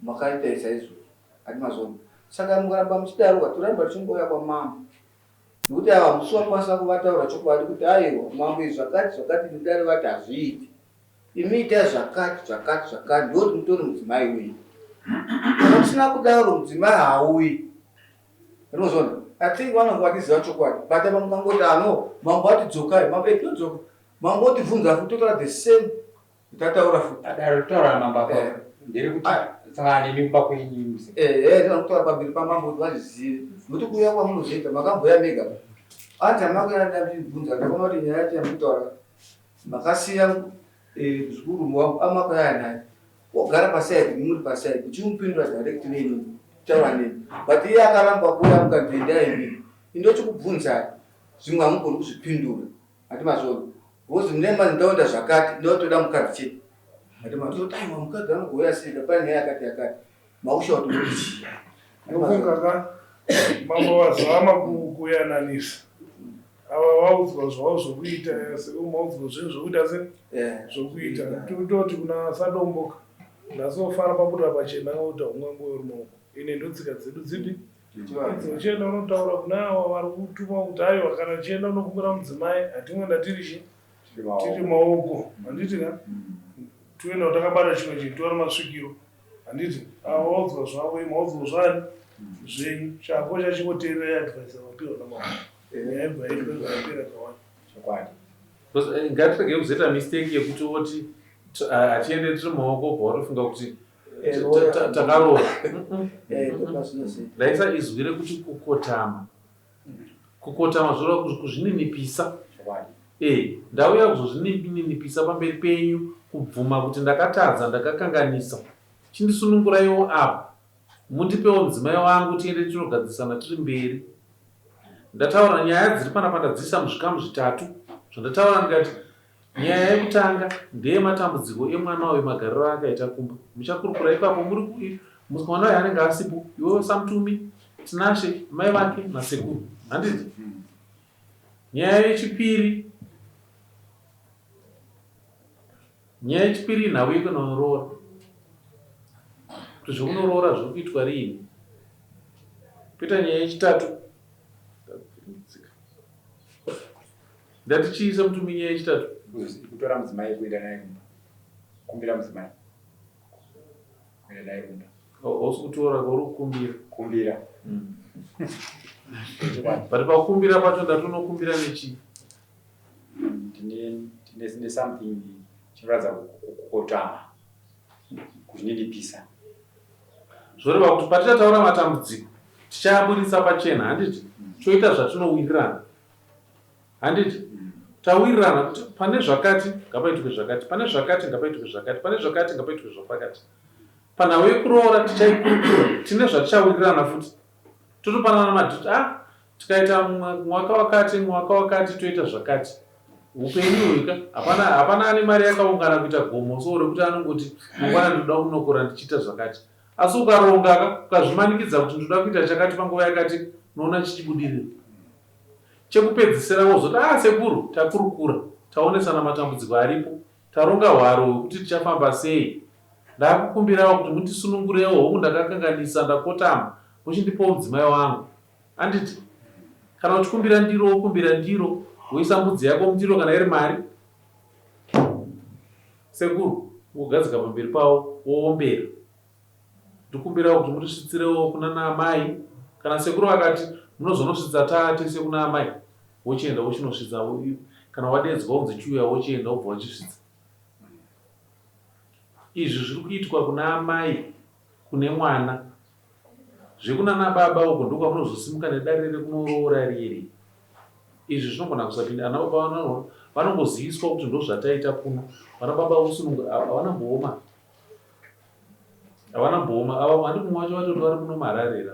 makaita saizvozvo. Hati mazona. Saka mukaramba muchidaro toramba tichingouya kwamambo. Nekuti ava hamusi wakwanisa kuvataura chokwadi kuti aiwa mambo izvi zvakati zvakati nedare vati hazviiti. Imi itai zvakati zvakati zvakati ndokuti mutore mudzimai wenyu. Kana musina kudaro mudzimai haauyi. Unozona? I think vanonga vachiziva chokwadi. But apa mukangoti ano mambo ati dzokai, mambo eh tinodzoka. Mambo otibvunza futi totaura the same tataura futi. Dare ritaura namambo apa eh. ndere kuti sangana nemi kumba kwenyu muse. Eh eh tinotaura pamberi pamambo kuti vazvizive. Nokuti kuuya kwamunozoita makamboya mega. Anti amakuya ndabvunza ndakaona kuti nyaya yacho yamukutaura makasiya eh, muzukuru wangu amakauya naye. Wogara paside muri paside uchimupindura direct neni taura neni but iye akaramba kuuya mukanzi endai imi indochikubvunzai zvimwe hamugoni kuzvipindura hati mazvona because mune mandaunda zvakati ndotoda mukadzi chete hati mazvona aiwa mukadzi anogouya sei pane nyaya yakati yakati makusha kuti muti ndofunga ka mambo vazama kuyananisa ava vaudzwa zvavo zvokuita maudzwa zvinhu zvokuita se zvokuita tototi kuna sadomboka ndasofara pabuda pachena kuti haungangovi uri maoko ine ndotsika dzedu dzipi idzo uchienda unotaura kuna ava vari kutuma kuti aiwa kana uchienda unokumbira mudzimai hatingoenda tiri chi tiri maoko handiti ka toenda takabata chimwe chinhu tora masvikiro handiti ava vaudzwa zvavo imwe vaudzwa zvani zvenyu chako chachingoteererai advice avapiwa namambo nyaya ibva yaitwa zvakapera kawani chokwadi eh, ngatiregei kuzoita mistake yekuti woti hatiende tiri maoko bva watofunga kuti eh, takaroora eh, ndaisa izwi rekuti kukotama kukotama zvoreva kuzvininipisa E, ndauya kuzozvininipisa pamberi penyu kubvuma kuti ndakatadza, ndakakanganisa. Chindisununguraiwo apa, mundipewo mudzimai wangu tiende tinogadzisana tiri mberi. Ndataura nyaya dziri panapa ndadziisa muzvikamu zvitatu zvandataura ndikati nyaya yekutanga ndeyematambudziko emwana uyu magariro aakaita kumba. Muchakurukura ipapo muri mwana uyu anenge asipo, iwewe saMutumi, Tinashe, mai vake nasekuru. Handiti? Nyaya yechipiri nyaya yechipiri inhau yekunoroora kuti zvekunoroora zviri kuitwa riini poita nyaya yechitatu ndati chiisa mutumi nyaya yechitatu kutora mudzimai kuenda naye kumba kumbira mudzimai kuenda naye kumba Hausi kutora uri kukumbira. Kumbira. But pakukumbira pacho ndatonokumbira nechii? Ndine ndine something chinoratidza kukotama. Kuzvininipisa. Zvoreva kuti patichataura matambudziko tichaaburitsa pachena handiti? Toita zvatinowirirana. Handiti? Tawirirana kuti pane zvakati ngapaitwe zvakati, pane zvakati ngapaitwe zvakati, pane zvakati ngapaitwe zvapakati. Panhau yekuroora tichaikurukura tine zvatichawirirana futi totopanana madhiti ah tikaita mwaka wakati mwaka wakati toita zvakati upenyu hweka hapana hapana ane mari yakaungana kuita gomo so rekuti anongoti mangwana ndinoda kunokora ndichiita zvakati asi ukaronga ka ukazvimanikidza kuti ndinoda kuita chakati panguva yakati unoona chichibudirira chekupedzisira wozoti ah sekuru takurukura taonesana matambudziko aripo Taronga hwaro hwekuti tichafamba sei. Ndakukumbirawo kuti mundisunungurewo, hongu ndakakanganisa, ndakotama, muchindipawo mudzimai wangu. Handiti? Kana uchikumbira ndiro wokumbira ndiro, woisa mbudzi yako mundiro kana iri mari. Sekuru, wogadzika pamberi pavo, woombera. Ndikumbirawo kuti mutisvitsirewo kunana amai. Kana sekuru vakati munozonosvitsa taa tese kuna amai, wochienda wochinosvitsa kana wadeedzwa unzi chiuya wochienda wobva wachisvitsa. Izvi zviri kuitwa kuna amai kune mwana. Zvekunana baba uko ndokwamunozosimuka nedare rekunoroora riri. Izvi zvinogona kusapinda ana baba vanongoziviswa kuti ndozvataita kuno. Vana baba vosununga havana mbooma. Havana mbooma ava handi mumwe wacho vatoti vari muno muHarare ra.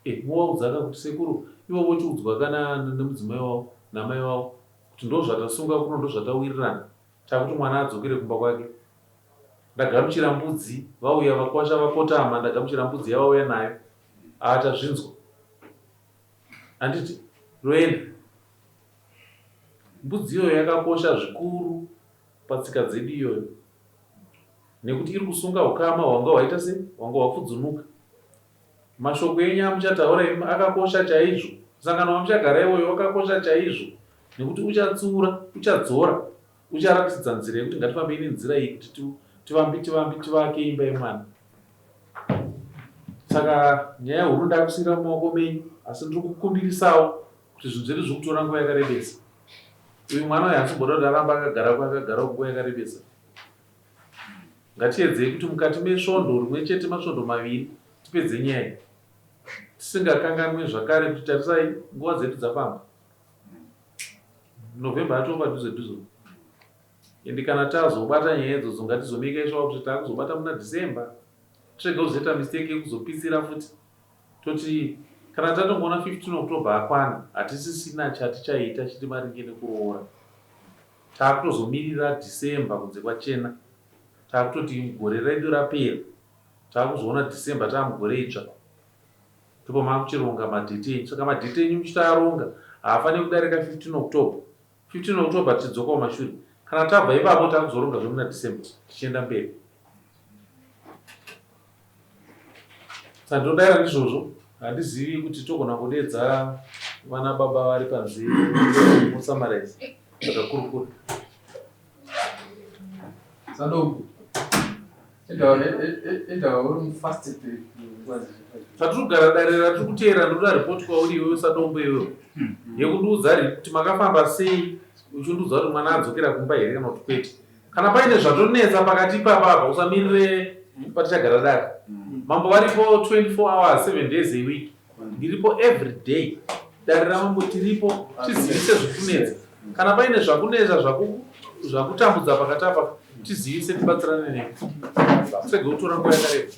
Eh, muvaudzaka kuti sekuru ivo vochiudzwa kana nemudzimai wavo namai vavo kuti ndozvatasunga kuno ndozvatawirirana takuti mwana adzokere kumba kwake. Ndagamuchira mbudzi vauya vakwasha vakotama ndagamuchira mbudzi yavauya nayo. Ah tazvinzwa. Handiti roenda. Mbudzi iyoyo yakakosha zvikuru patsika dzedu iyoyo nekuti iri kusunga ukama hwanga hwaita se hwanga hwapfudzunuka. Mashoko enyu amuchataura imi akakosha chaizvo. Musangano wamuchagara iwoyo wakakosha chaizvo nekuti uchatsiura, uchadzora, ucharatidza nzira yekuti ngatifambei nenzira iyi kuti tivambi tivambi tivake imba yemwana. Saka nyaya huru ndakusiira mumaoko menyu asi ndiri kukumbirisawo kuti zvinhu zvedu zviri kutora nguva yakarebesa. Uyu mwana uyu haasi kumboda kuti aramba akagara kwaakagara nguva yakarebesa. Ngatiedzei kuti mukati mesvondo rimwe chete masvondo maviri tipedze nyaya iyi. Tisingakanganwe zvakare kuti tarisai nguva dzedu dzafamba. November atoo padhuze dhuze. Ende kana tazobata nyaya idzodzo ngatizomeka iswa kuti takuzobata muna December. Tirege kuzoita mistake yekuzopitsira futi. Toti kana tatongoona 15 October akwana hatisisina chatichaita chiri maringe nekuroora. Takutozomirira December kunze kwachena. Takutoti gore redu rapera. Takuzoona December taamugore idzva. Ndipo makuchironga madheti enyu. Saka madheti enyu muchitoaronga haafaniri kudarika 15 October. 15 October tichidzoka kumashure. Kana tabva ipapo takuzoronga zvemuna December tichienda mberi. Saka ndinodaira ndizvozvo. Handizivi kuti togona kudeedza vana baba vari panze musummarize zvatakurukura. Sandombo. Tatiri kugara dare ratiri kuteera ndoda report kwauri iwewe sadombo iwewe yekundiudza kuti makafamba sei uchindiudza kuti mwana adzokera kumba here kana kuti kwete. Kana paine zvatonetsa pakati ipapa apa usamirire patichagara dare. Mambo varipo 24 hours 7 days a week. Ndiripo every day. Dare ramambo tiripo tizivise zvikunetsa. Kana paine zvakunetsa zvakutambudza pakati apa tizivise tibatsirane newe. Tirege kutora nguva yakareba.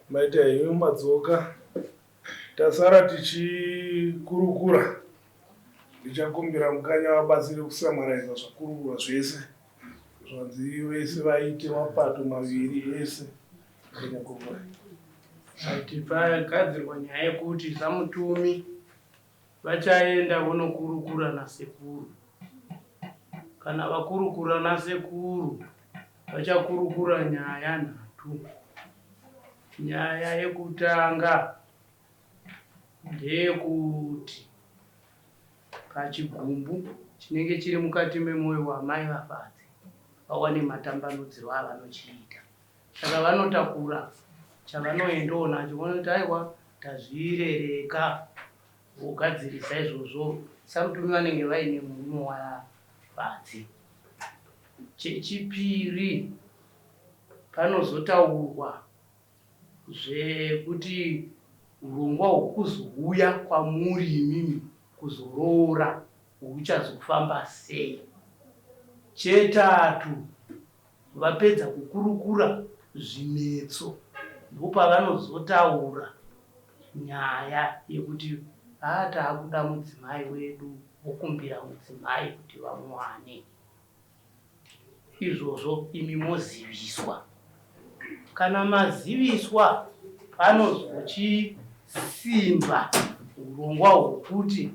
Maita henyu madzoka. Tasara tichikurukura. Ndichakumbira mukanya vabatsire kusamaraiza zvakurukurwa zvese. Zvanzi vese vaite mapato maviri ese. Ndinyakurukura. Ati pagadzirwa nyaya yekuti samutumi vachaenda vonokurukura nasekuru. Kana vakurukura nasekuru vachakurukura nyaya nhatu. Nyaya yekutanga ndeyekuti pachigumbu chinenge chiri mukati memwoyo wamai vaFadzi vawane matambanudziro avanochiita. Saka vanotakura chavanoendawo nacho vonoti aiwa tazvirereka vogadzirisa izvozvo. Samutumi vanenge vaine murume waFadzi. Chechipiri panozotaurwa zvekuti hurongwa hwekuzouya kwamuri imimi kuzoroora huchazofamba sei. Chetatu vapedza kukurukura zvinetso ndopavanozotaura nyaya yekuti haa taakuda mudzimai wedu vokumbira mudzimai kuti vamuwane. Izvozvo imi moziviswa. Kana maziviswa panozochisimba hurongwa hwokuti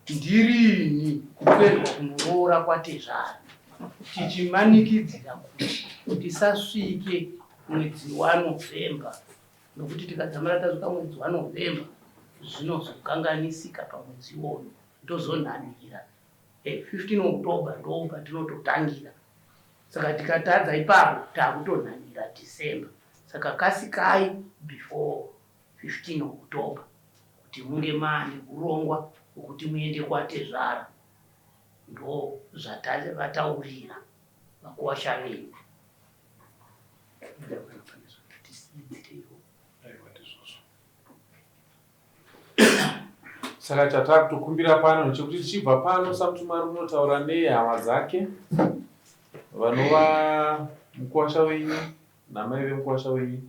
ndirini kuendwa kunoroora kwatezvara tichimanikidzira kuti tisasvike mwedzi waNovember nokuti tikadzamara tasvika mwedzi waNovember zvinozokanganisika pamwedzi iwoyo tozonhanhira 15 October ndo patinototangira saka tikatadza ipapo takutonhanhira December saka kasikai before 15 October kuti munge maane hurongwa hwekuti muende kwatezvara ndo zvatavataurira vakuwasha venyu. Saka chatakutokumbira pano ndechekuti tichibva pano saMutumari unotaura nehama dzake vanova mukuwasha wenyu namai vemukuwasha wenyu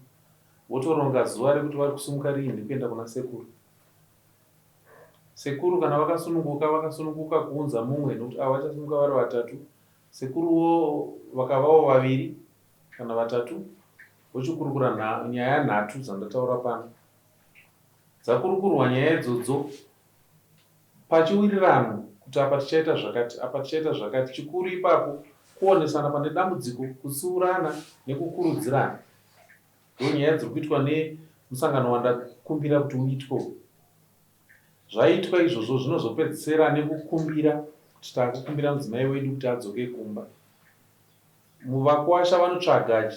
votoronga zuva rekuti vari kusimuka riinhi kuenda kuna sekuru. Sekuru kana vakasununguka vakasununguka kuunza mumwe nekuti ava vachasimuka vari vatatu. Sekuruwo vakavawo vaviri kana vatatu vochikurukura nyaya nhatu dzandataura pano. Dzakurukurwa nyaya idzodzo pachiwirirano kuti apa tichaita zvakati, apa tichaita zvakati. Chikuru ipapo kuonesana pane dambudziko, kutsiurana nekukurudzirana. Ndonyaya dziri kuitwa nemusangano wandakumbira kuti uitwe uyu. Zvaitwa izvozvo zvinozopedzisira nekukumbira kuti takukumbira mudzimai wedu kuti adzoke kumba. Muvakwasha vanotsvaga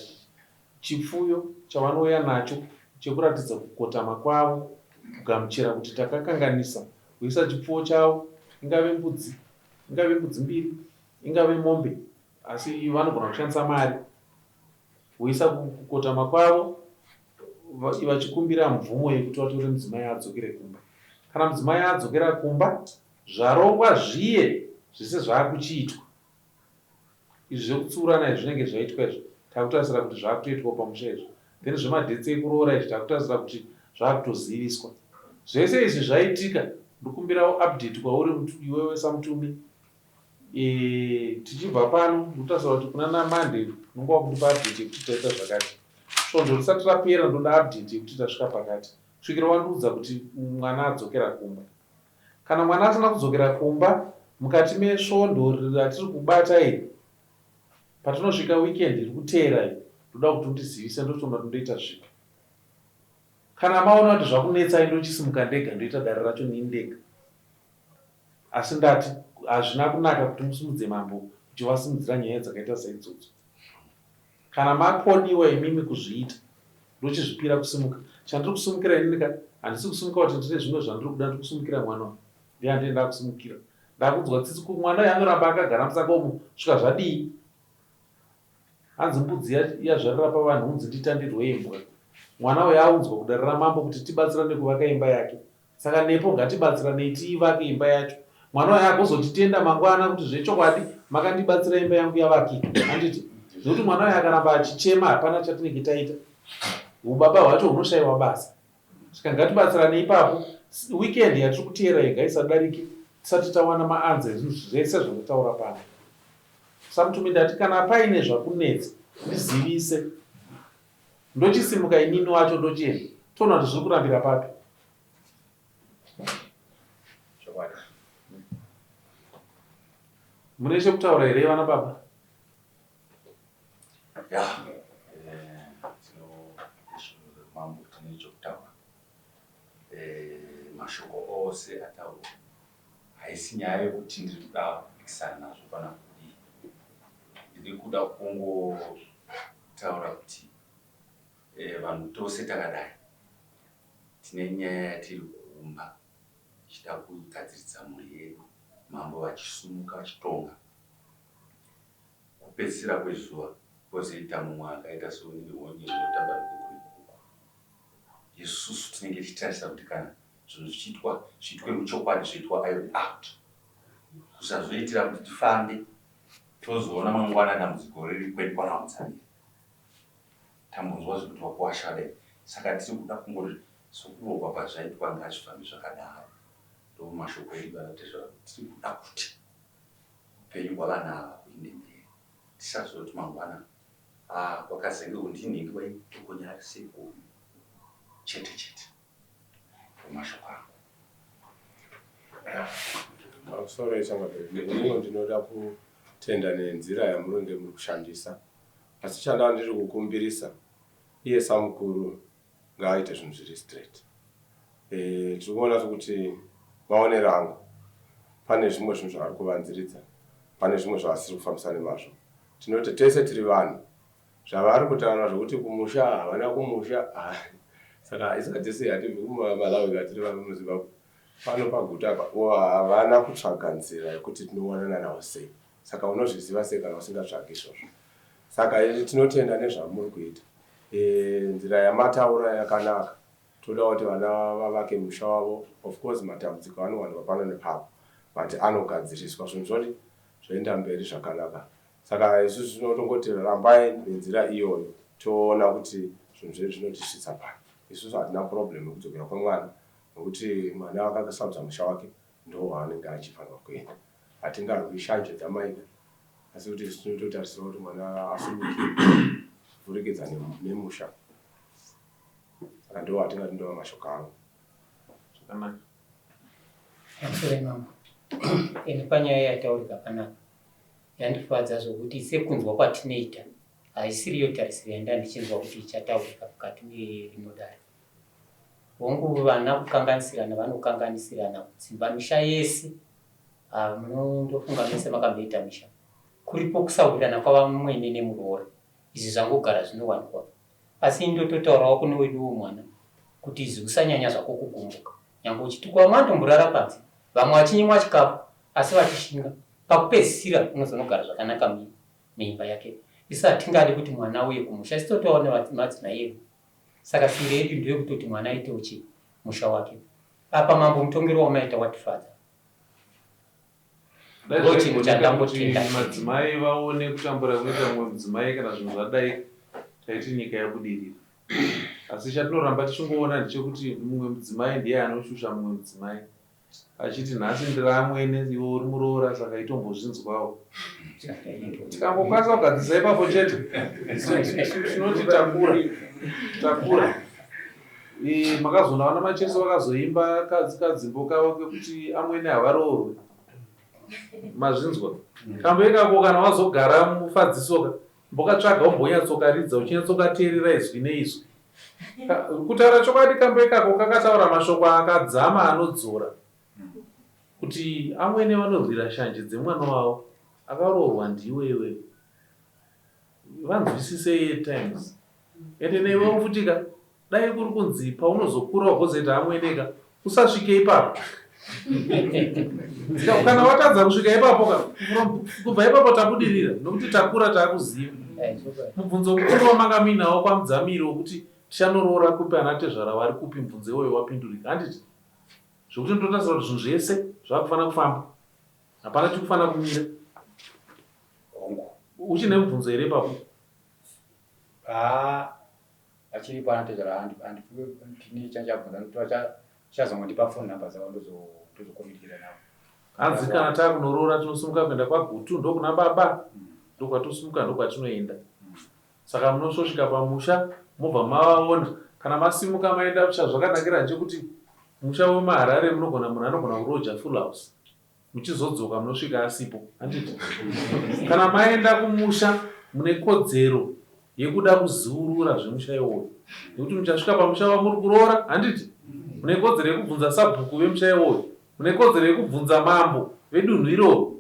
chipfuyo chavanouya nacho chekuratidza kukotama kwavo kugamuchira kuti takakanganisa voisa chipfuwo chavo ingave mbudzi, ingave mbudzi mbiri, ingave mombe asi vanogona kushandisa mari voisa kukotama kwavo vachikumbira mvumo yekuti vatore mudzimai adzokere kumba. Kana mudzimai adzokera kumba zvarongwa zviye zvese zvaakuchiitwa. Izvi zvekutsiurana izvi zvinenge zvaitwa izvi takutarisira kuti zvakutoitwa pamusha izvi then zvemadates ekuroora izvi takutarisira kuti zvakutoziviswa. Zvese izvi zvaitika ndokumbirawo update kwauri iwewe samutumi e, tichibva pano ndotarisira kuti kuna naMonday unonga wakundipa update yekuti taita zvakati. Svondo risati rapera ndoda update yekuti tasvika pakati kusvikira wandiudza kuti mwana adzokera kumba. Kana mwana asina kudzokera kumba mukati mesvondo ratiri kubata iri, patinosvika weekend iri kuteera iyi, ndoda kuti undizivise ndotoona kuti ndoita zvipi. Kana maona kuti zvakunetsai ndochisimuka ndega ndoita dare racho nini ndega. Asi ndati hazvina kunaka kuti musimudze mambo muchivasimudzira nyaya dzakaita saidzodzo. Kana makoniwa imimi kuzviita ndochizvipira kusimuka. Chandiri kusimukira inini ka handisi kusimuka kuti ndine zvimwe zvandiri kuda ndiri kusimukira mwana uyu. Ndiye andine ndakusimukira. Ndakunzwa tsitsi ku mwana uyu anoramba akagara musango umu kusvika zvadii. Hanzi mbudzi yazvarira pavanhu hunzi nditandirwe imbwa. Mwana uyo aunzwa kudare ramambo kuti tibatsirane kuvaka imba yake. Saka nepo ngatibatsiranei tiivake imba yacho. Mwana uyo agozotitenda mangwana kuti zvechokwadi makandibatsira imba yangu yavakika. Handiti? Zvekuti mwana uyo akaramba achichema hapana chatinenge taita. Ubaba hwacho hunoshaiwa basa. Saka ngatibatsirane ipapo. Weekend yatiri kuteera iyi ngaisadarike tisati tawana maanswer ezvinhu zvese zvandataura pano. Samutumi ndati kana paine zvakunetsa ndizivise. Ndochisimuka inini wacho ndochienda toona kuti zviri kurambira papi. Chokwadi. Mune chekutaura here vana baba? Ya, eh, mambo tine chekutaura. Eh, mashoko ose ataurwa haisi nyaya yekuti ndiri kuda kupikisana nazvo kana kudii. Ndiri kuda kungotaura kuti eh, vanhu tose takadai tine nyaya yatiri kuumba tichida kugadziridza mhuri yedu, mambo vachisumuka vachitonga. Kupedzisira kwezuva kwozoita mumwe akaita seunenge honye rinotamba nekuku Isusu tinenge tichitarisa kuti kana zvinhu zvichiitwa zviitwe muchokwadi zvoitwa iron out. Kusazoitira kuti tifambe tozoona mangwana dambudziko riri kwedu kwanaMutsamiri. Tambonzwa zvekuti vakuwasha vadai saka tiri kuda kungoti sokurogwa kwazvaitwa ngazvifambe zvakadaro. Ndomashoko edu anatezvara kuti tiri kuda kuti upenyu hwavana ava huinde mberi tisazoti mangwana ah kwakazenge undinhingi waitokonya ari sekuru chete chete ndomashoko angu. Pamusoro yechangamire, inini ndinoda kutenda nenzira yamunenge muri kushandisa asi chandava ndiri kukumbirisa iye samukuru ngaaite zvinhu zviri straight. Eh, tiri kuona sekuti maonero angu pane zvimwe zvinhu zvaari kuvanziridza, pane zvimwe zvaasiri kufambisa nemazvo. Tinoti tese tiri vanhu, zvavari kutaura zvekuti kumusha havana kumusha ah, saka isu hatisi hatibvi kuMalawi ka tiri vanhu muZimbabwe pano paguta apa havana kutsvaga nzira yekuti tinowanana navo sei. Saka unozviziva sei kana usingatsvagi izvozvo? Saka tinotenda nezvamuri kuita. E, nzira yamataura yakanaka. Toda kuti vana vavake musha wavo. Of course matambudziko anowanikwa pano nepapo but anogadziriswa zvinhu zvoti zvoenda mberi zvakanaka. Saka isusu tinotongoti rambai nenzira iyoyo toona kuti zvinhu zvedu zvinotisvitsa papi. Isusu hatina problem yekudzokera kwemwana nekuti mwana akasarudza musha wake ndowaanenge achifanirwa kuenda. Hatingarwi shanje dzamai ka asi kuti isu tinototarisira kuti mwana asimukire kupfurikidza nemusha. Saka ndiwo atingati ndiwo mashoko angu. Zvakanaka. Pamusoro mambo. Ini panyaya yataurika panapa yandifadza zvokuti sekunzwa kwatinoita haisiriyo tarisiro yandandichinzwa kuti ichataurika mukati merino dare. Hongu vana kukanganisirana vanokanganisirana kudzimba misha yese ah, munondofunga mese makamboita misha kuripo kusawirirana kwavamwene nemuroora izvi zvangogara zvinowanikwa asi ini ndototaurawo kune weduwo mwana kuti izvi usanyanya zvako kugumbuka nyange uchitukwa vamwe vanotomborara panze vamwe vachinyimwa chikafu asi vachishinga pakupedzisira unozonogara zvakanaka muimba yake isu hatingadi kuti mwana auye kumusha isu totovawo nemadzimai edu Saka shuviro yedu ndeyekutoti mwana aitewo chii musha wake. Apa mambo mutongero wamaita watifadza. Dai Ndo chinhu zvaigoneka kuti chandangotenda chete. madzimai vaone kutambura kunoita mumwe mudzimai kana zvinhu zvadai taiti nyika yabudirira. Asi chatinoramba tichingoona ndechekuti mumwe mudzimai ndiye anoshusha mumwe mudzimai. Achiti nhasi ndiri amwene iwe uri muroora saka itombozvinzwawo. Tikangokwanisa kugadzirisa ipapo chete tinoti takura takura. Makazoona vana Macheso vakazoimba kadzimbo kavo kekuti amwene havaroorwe. Mazvinzwa? Kambo ikako kana wazogara mufadzisoka mbokatsvaga umbonyatsokaridza uchinyatsokateerera izwi neizwi. Kutaura chokwadi kambo ikako kakataura mashoko akadzama anodzora kuti amwene vanorwira shanje dzemwana wavo akaroorwa ndiwe iwewe. Vanzwisisei at times. Ende newewo futika dai kuri kunzi paunozokura wagozoita amweneka usasvike ipapo. Kana watadza kusvika ipapo ka, kubva ipapo tabudirira nokuti takura taakuziva. Mubvunzo mukuru wamanga muinawo kwaMudzamiri wokuti tichanoroora kupi ana tezvara vari kupi mubvunzo iwoyo wapindurika handiti? Zvekuti ndotarisira kuti zvinhu zvese zvakufanira kufamba. Hapana chikufanira kumira. Hongu. Uchine mubvunzo here ipapo? Haa achiripo anatezvara handini chanchabvunza nokuti vachazongondipa phone number dzavo ndozokomunikira navo. Hanzi kana takunoroora tinosimuka kuenda kwaGutu ndokuna baba ndokwatosimuka ndokwatinoenda. Saka munosvosvika pamusha mobva mavaona. Kana masimuka maenda chazvakanakira ndechekuti musha wemuHarare munogona munhu anogona kuroja full house. Muchizodzoka munosvika asipo handiti? Kana maenda kumusha mune kodzero yekuda kuziurura zvemusha iwoyo nekuti muchasvika pamusha wamuri kuroora handiti? Mune kodzero yekubvunza sabhuku vemusha iwoyo, mune kodzero yekubvunza mambo vedunhu iroro.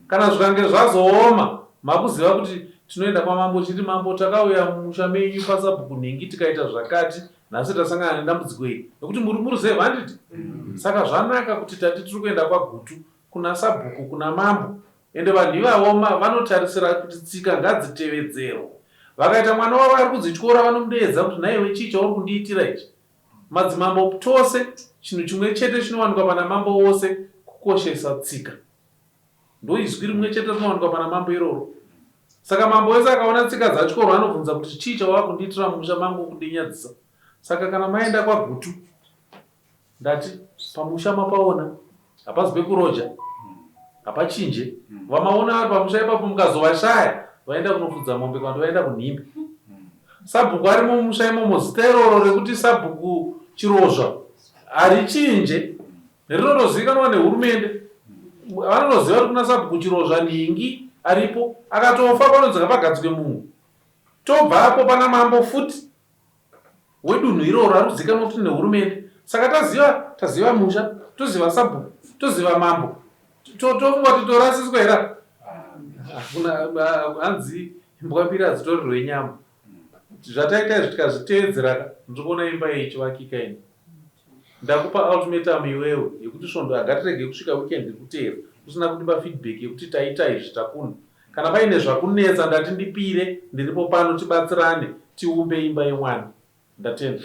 Kana zvikange zvazooma makuziva kuti tinoenda kwamambo chiti mambo takauya mumusha menyu pasabhuku nhingi tikaita zvakati Nhasi tasangana nedambudziko iri nekuti muri muruzevha handiti? Saka zvanaka kuti tati tiri kuenda kwaGutu kuna sabhuku kuna mambo ende vanhu ivavo vanotarisira kuti tsika ngadzitevedzerwe. Vakaita mwana wavo ari kudzityora vanomudeedza kuti nhaiwe chii chauri kundiitira ichi? Madzimambo tose chinhu chimwe chete chinowanikwa pana mambo wose kukoshesa tsika. Ndoizwi rimwe chete rinowanikwa pana mambo iroro. Saka mambo wese akaona tsika dzatyorwa anobvunza kuti chii chawava kundiitira mumusha mangu kundinyadzisa. Saka kana maenda kwaGutu ndati pamusha mapaona hapazi pekuroja hapachinje. Vamaona vari pamusha ipapo mukazovashaya vaenda kunofudza mombe kana kuti vaenda kunhimbe. Sabhuku arimo mumusha imomo zita iroro rekuti sabhuku Chirozva harichinje. Rinotozivikanwa nehurumende. Vanotoziva kuti kuna sabhuku Chirozva nhingi aripo. Akatofa panonzi ngapagadzwe mumwe. Tobvapo pana mambo futi wedunhu iroro ari kuzivikanwa futi nehurumende. Saka taziva taziva musha, toziva sabhuku, toziva mambo. Tofunga kuti torasiswa here apa? Hakuna hanzi imbwa mbiri hadzitorerwe nyama. Zvataita izvi tikazviteedzera ndiri kuona imba iyi ichivakika ini. Ndakupa ultimatum iwewe yekuti svondo hangatirege kusvika weekend iri kuteera usina kundipa feedback yekuti taita izvi takunda. Kana paine zvakunetsa ndati ndipire ndiripo pano tibatsirane tiumbe imba yemwana. Ndatenda.